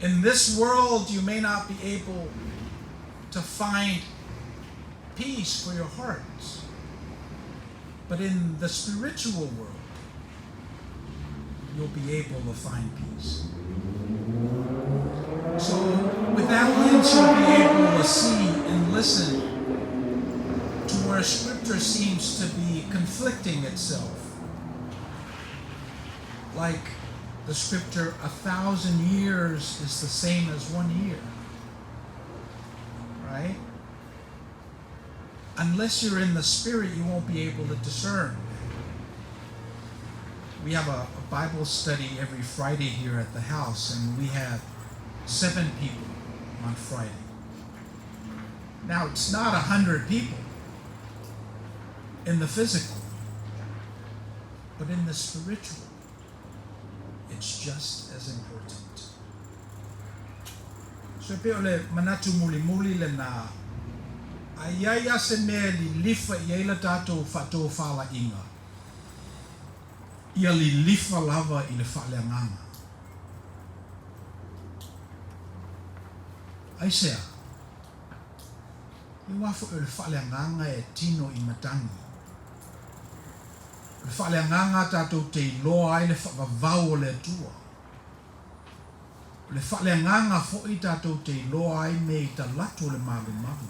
Speaker 3: In this world, you may not be able to find peace for your hearts. But in the spiritual world, you'll be able to find peace. So, with that lens, you'll be able to see and listen to where Scripture seems to be conflicting itself. Like the Scripture, 1,000 years is the same as 1 year. Right? Unless you're in the Spirit, you won't be able to discern. We have a Bible study every Friday here at the house, and we have 7 people on Friday. Now, it's not 100 people in the physical, but in the spiritual, it's just as important. So e pei o le manatu mulimuli lenā, a i ai a se mea e lilifa i ai le tatou faatofalaiga, ia lilifa lava i le faaleagaga. Aisea? Ia aua foi o le faaleagaga e tino i matagi. O le faaleagaga tatou te iloa ai le faavavau o le Atua. O le faaleagaga foi tatou te iloa ai mea i talaatu o le malumalu.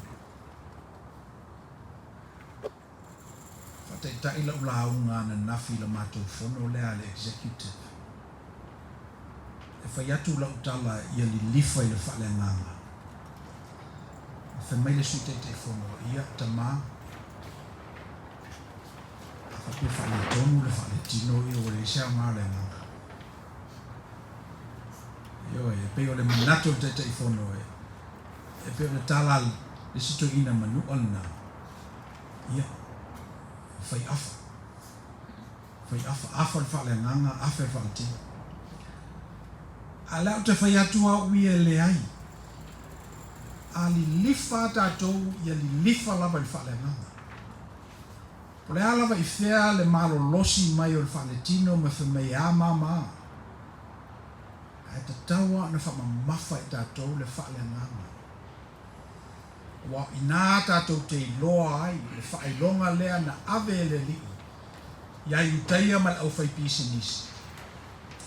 Speaker 3: Faataitai lau lauga ananafi i le matou fono lea a le executive. E fai atu lau tala ia lilifa i le faaleagaga. A fai mai le Sui Taitaifono, Ia, tama, a faapea faaletonu le faaletino ia ua leai se aoga o le agaga. Ioe, e pei o le manatu o le Taitaifono e, e pei o le tala a le isi toeaina manua lenā, ia, fai afa. Fai afa, afa le faaleagaga, afa le faaletino. A o lea ou te fai atu au ia e leai. A lilifa a tatou, ia lilifa lava i le faaleagaga. Po o le a lava i fea le malolosi mai o le faaletino ma fai mai e a ma ma. Ae tatau lava ona faamamafa e tatou le faaleagaga. Aua o inā tatou te iloa ai le faailoga lea na ave e le Alii iā Iutaia ma le aufaipisinisi,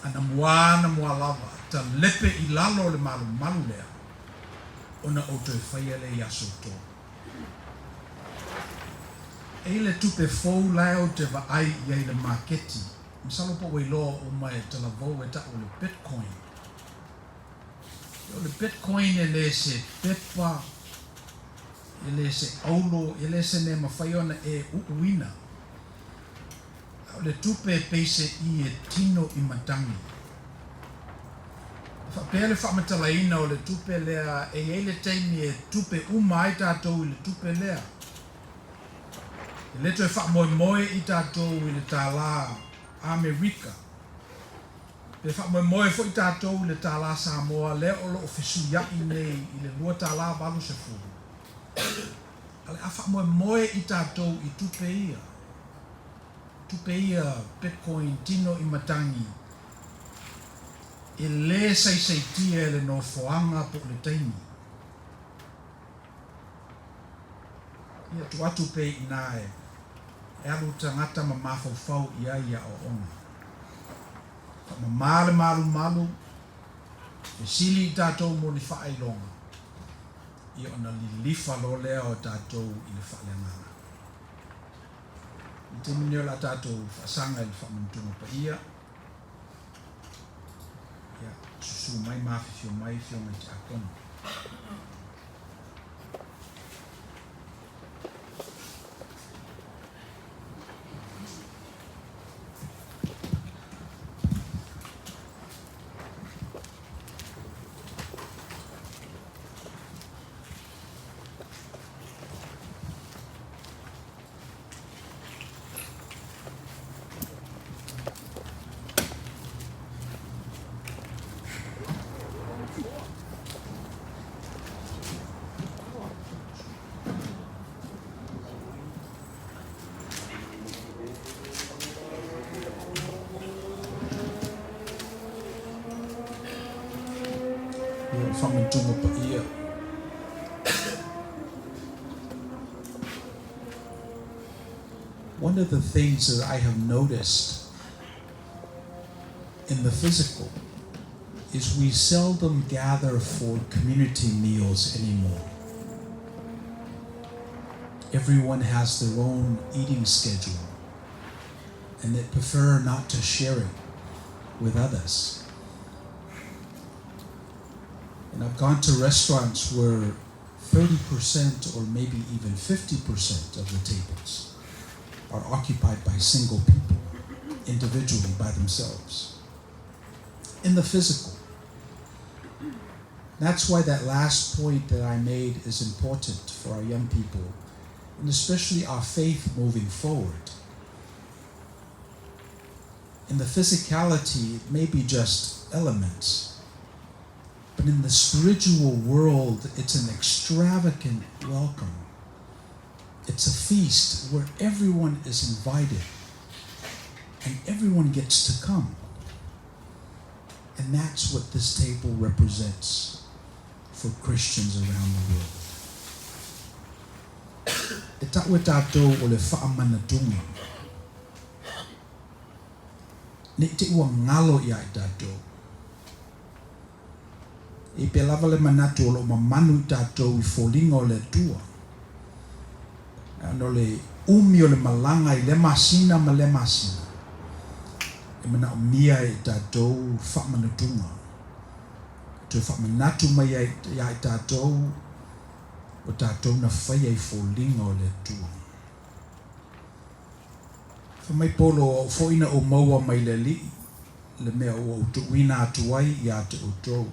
Speaker 3: a na mua na mua lava talepe i lalo le malumalu lea, ona ou toe faia lea i aso outou. E i le tupe fou lae ou te vaai i ai i le maketi, masalo po ua iloa uma e talavou e taʻu o le Bitcoin. O le Bitcoin e le se pepa, e le se aulo, e le se mea e mafai ona e uuina. A o le tupe e peise i e tino i matagi. E faapea le faamatalaina o le tupe lea e i ai le taimi e tupe uma ai tatou i le tupe lea. E le toe faamoemoe i tatou i le tālā Amerika, pe faamoemoe foi tatou i le tālā Samoa lea o lo o fesuiaʻi nei i le $2.80. A o le a faamoemoe i tatou i tupe ia, tupe ia Bitcoin tino i matagi, e lē saisaitia e le nofoaga po o le taimi. Ia tuu atu pea i inā e alu tagata ma mafaufau i ai i aoaoga. Faamamā le malumalu, fesili i tatou mo ni faailoga, ia ona lilifa loa lea o tatou i le faaleagaga. I le taimi nei o le a tatou faasaga i le faamanutuga paia, ia susu mai ma afifio mai afioga i tiakono. Ia, o le faamanutuga paia. One of the things that I have noticed in the physical is we seldom gather for community meals anymore. Everyone has their own eating schedule and they prefer not to share it with others. And I've gone to restaurants where 30% or maybe even 50% of the tables are occupied by single people, individually by themselves. In the physical. That's why that last point that I made is important for our young people, and especially our faith moving forward. In the physicality, it may be just elements, but in the spiritual world, it's an extravagant welcome. It's a feast where everyone is invited and everyone gets to come. And that's what this table represents for Christians around the world. E ta'u e tatou o le faamanatuga, ne i te i ua galo ia i tatou. E pea lava le manatu o lo o mamanu i tatou i foliga o le Atua. Ona o le umi o le malaga i lea masina ma lea masina, e manaomia e i tatou faamanatuga, e toe faamanatu mai ai ia i tatou o tatou na faia i foliga o le Atua. Fai mai Paulo, O au foi na ou maua mai le Alii le mea ua ou tuuina atu ai ia te outou.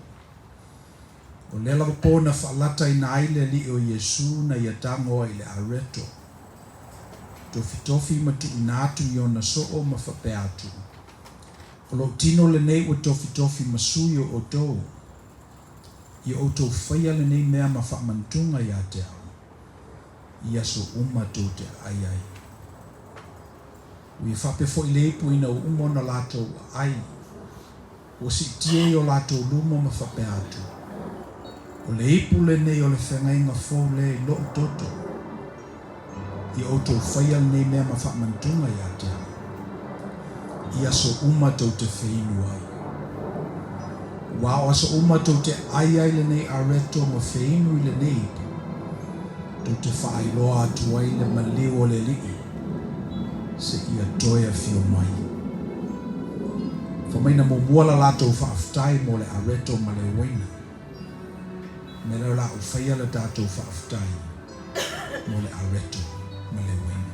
Speaker 3: O lea lava pō na faalataina ai le Alii o Iesu na ia tago ai i le areto. Tofitofi ma tuuina atu i ona soo ma faapea atu, O lou tino lenei ua tofitofi ma sui o outou. Ia outou faia lenei mea ma faamanatuga ia te au, i aso uma tou te aai ai. Ua ia faapea foi le ipu ina ua uma ona latou aai, ua siitia i o latou luma ma faapea atu, O le ipu lenei o le feagaiga fou lea i lou toto, ia outou faia lenei mea ma faamanatuga ia te au, i aso uma tou te feinu ai. Ua o aso uma tou te ai ai lenei areto ma feinu i lenei ipu, tou te faailoa atu ai le maliu o le Alii seia toe afio mai. Fai mai na muamua la latou faafetai mo le areto ma le uaina. Mea lea o le a ou faia le tatou faafetai mo le areto ma le uaina.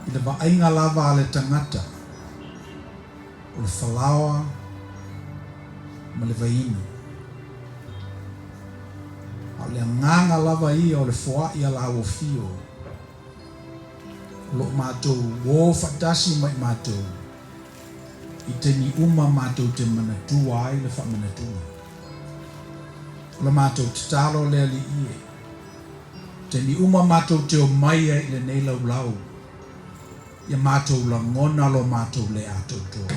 Speaker 3: I le vaaiga lava a le tagata, o le falaoa ma le vaiinu. A o le agaga lava ia o le foaʻi a lauofio o lo o matou o faatasi ma i matou i taimi uma matou te manatua ai le faamanatuga. O la matou tatalo le Alii e, taimi uma matou te omai ai i lenei laulau, ia matou lagona lo matou le atoatoa.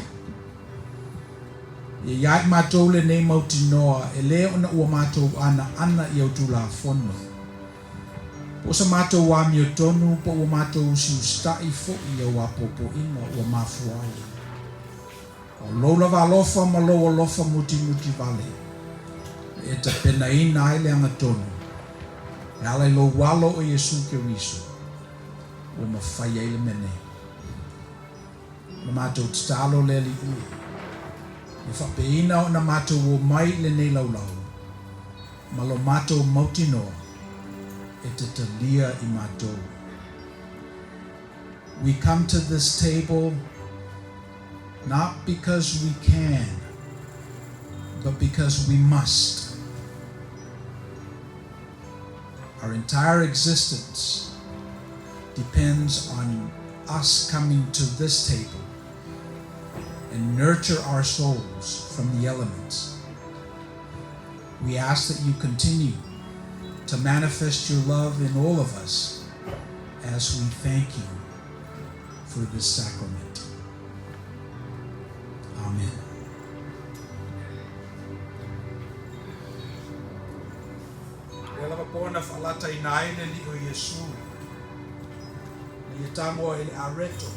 Speaker 3: Ia iā i matou lenei mautinoa e lē ona ua matou anaana i au Tulafono, po o sa matou amiotonu po ua matou usiusitaʻi foʻi i au apoapoaiga ua mafua ai. A o lou lava alofa ma lou alofa mutimuti vale na e tapenaina ai le agatonu e ala i lou Alo o Iesu Keriso ua mafai ai le mea nei. O le matou tatalo le Alii e, ia faapeina ona matou omai i lenei laulau ma lo matou mautinoa e te talia i matou. We come to this table not because we can, but because we must. Our entire existence depends on us coming to this table and nurture our souls from the elements. We ask that you continue to manifest your love in all of us as we thank you for this sacrament. Amen. Lea lava po na faalataina ai le Alii o Iesu na ia tagoa i le areto.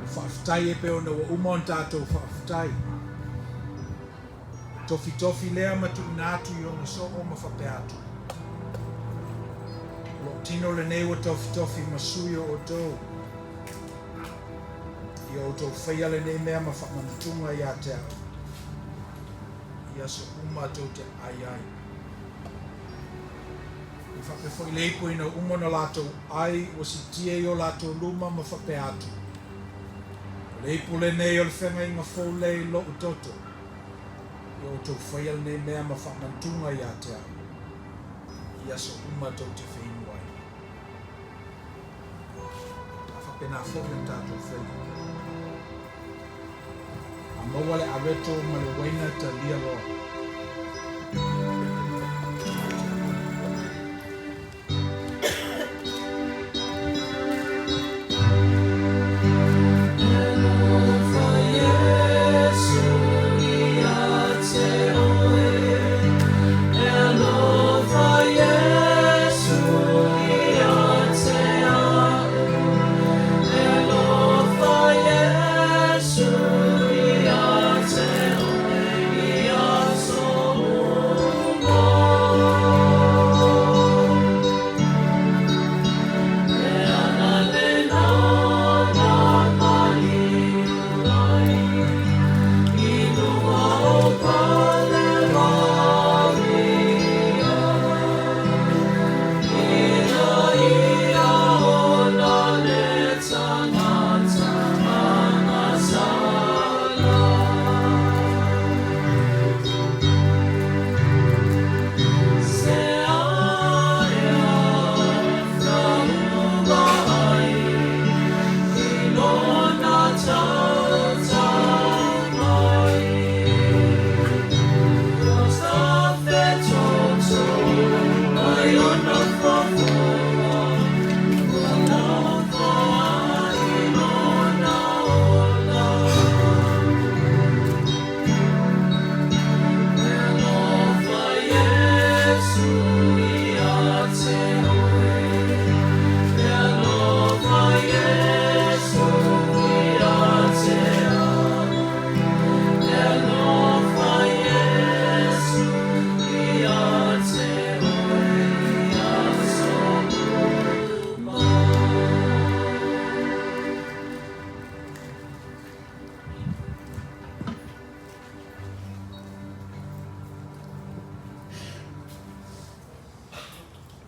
Speaker 3: Ua faafetai e pei ona ua uma ona tatou faafetai. Tofitofi lea ma tuuina atu i ona soo ma faapea atu, O lou tino lenei ua tofitofi ma sui o outou. Ia outou faia lenei mea ma faamanatuga ia te au i aso uma tou te ai ai. E faapea foi le ipu ina uma ona latou ai ua siitia i o latou luma ma faapea atu, O le ipu lenei o le feagaiga fou lea i lou toto, ia outou faia lenei mea ma faamanatuga ia te au i aso uma tou te feinu ai. A faapena foi ona tatou faia. A maua le areto ma le uaina talia loa.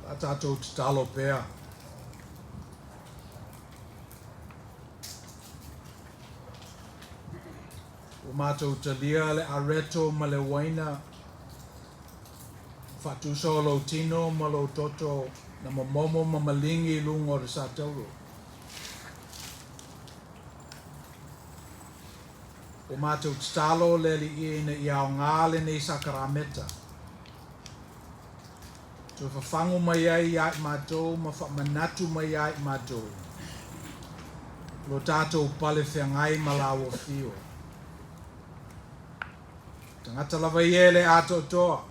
Speaker 3: A tatou tatalo pea. Ua matou talia le areto ma le uaina. Faatusa o lou tino ma lou toto na momomo ma maligi i luga o le satauro. Ua matou tatalo le Alii ina ia aogā lenei sakarameta. Toe fafagu mai ai iā i matou ma faamanatu mai iā i matou lo tatou pale feagai ma lauofio. Tagata lava ia e le atoatoa.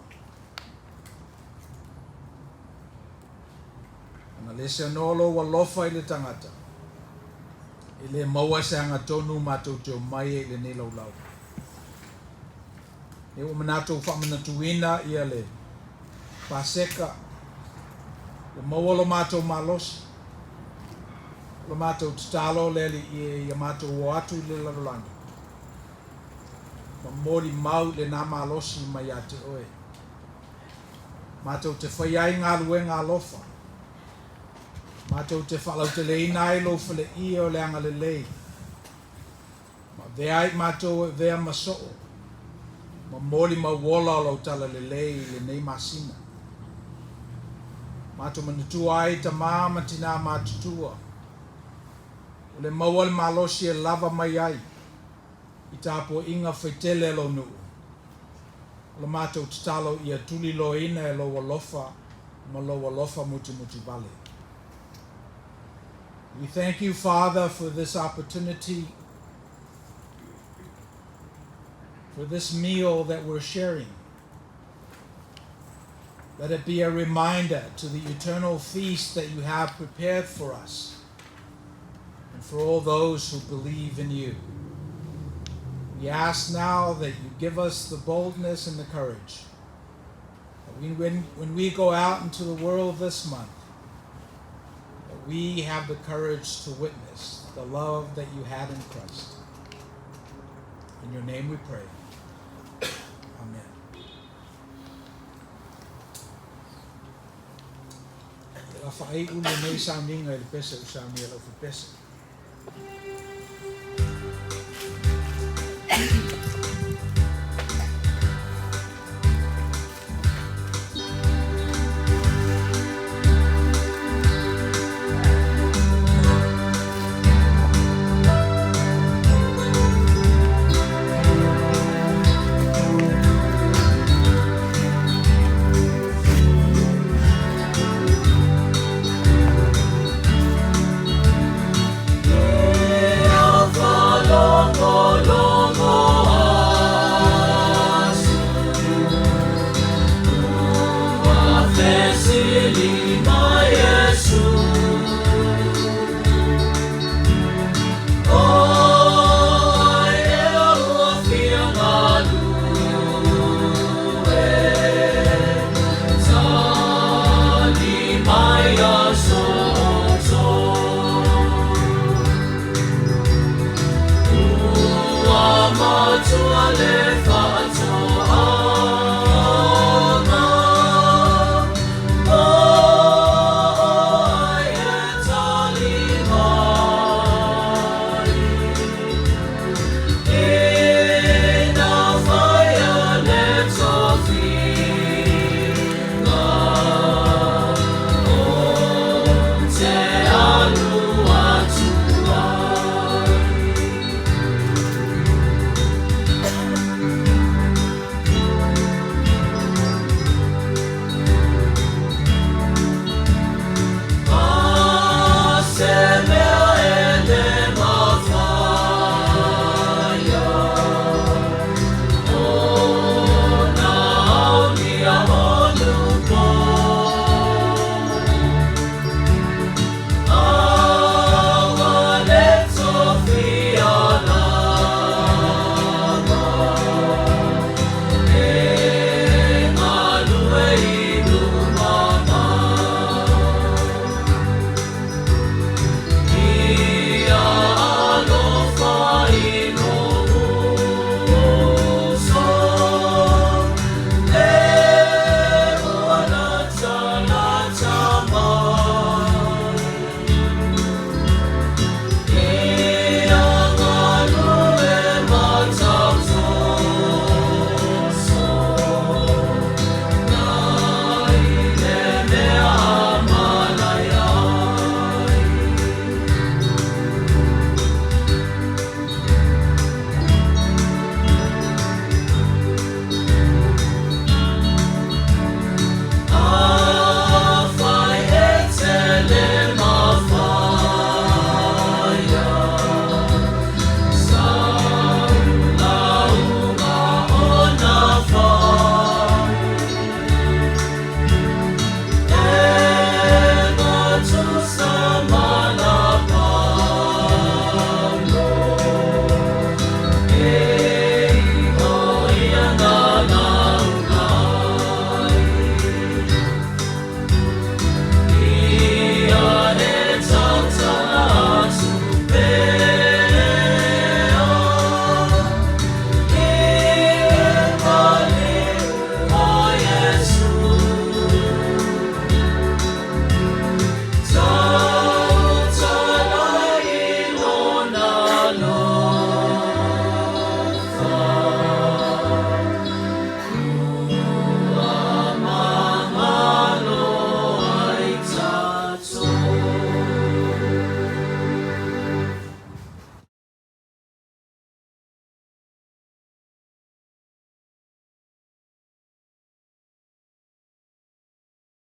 Speaker 3: Ana le seanoa lou alofa i le tagata, e le maua se agatonu matou te omai ai i lenei laulau. Lea ua matou faamanatuina ia le Paseka, ua maua lo matou malosi, lo matou tatalo le Alii ia matou o atu i le lalolagi, ma molimau lena malosi mai ia te oe. Matou te faia ai galuega alofa, matou te faalauteleina ai lou faleia o le agalelei, ma avea ai matou e avea ma soo, ma molimau ola o lau talalelei i lenei masina. Matou manatua ai tamā ma tinā matutua, o le maua le malosi e lava mai ai, i tapuaiga faitele a lou nuu. O le matou tatalo ia tuliloaina e lou alofa ma lou alofa mutimutivale. We thank you, Father, for this opportunity, for this meal that we're sharing. Let it be a reminder to the eternal feast that you have prepared for us and for all those who believe in you. We ask now that you give us the boldness and the courage that when we go out into the world this month, that we have the courage to witness the love that you had in Christ. In your name we pray. Amen. La faaiu lenei sauniga i le pese ua saunia e le aufipese.
Speaker 4: Ua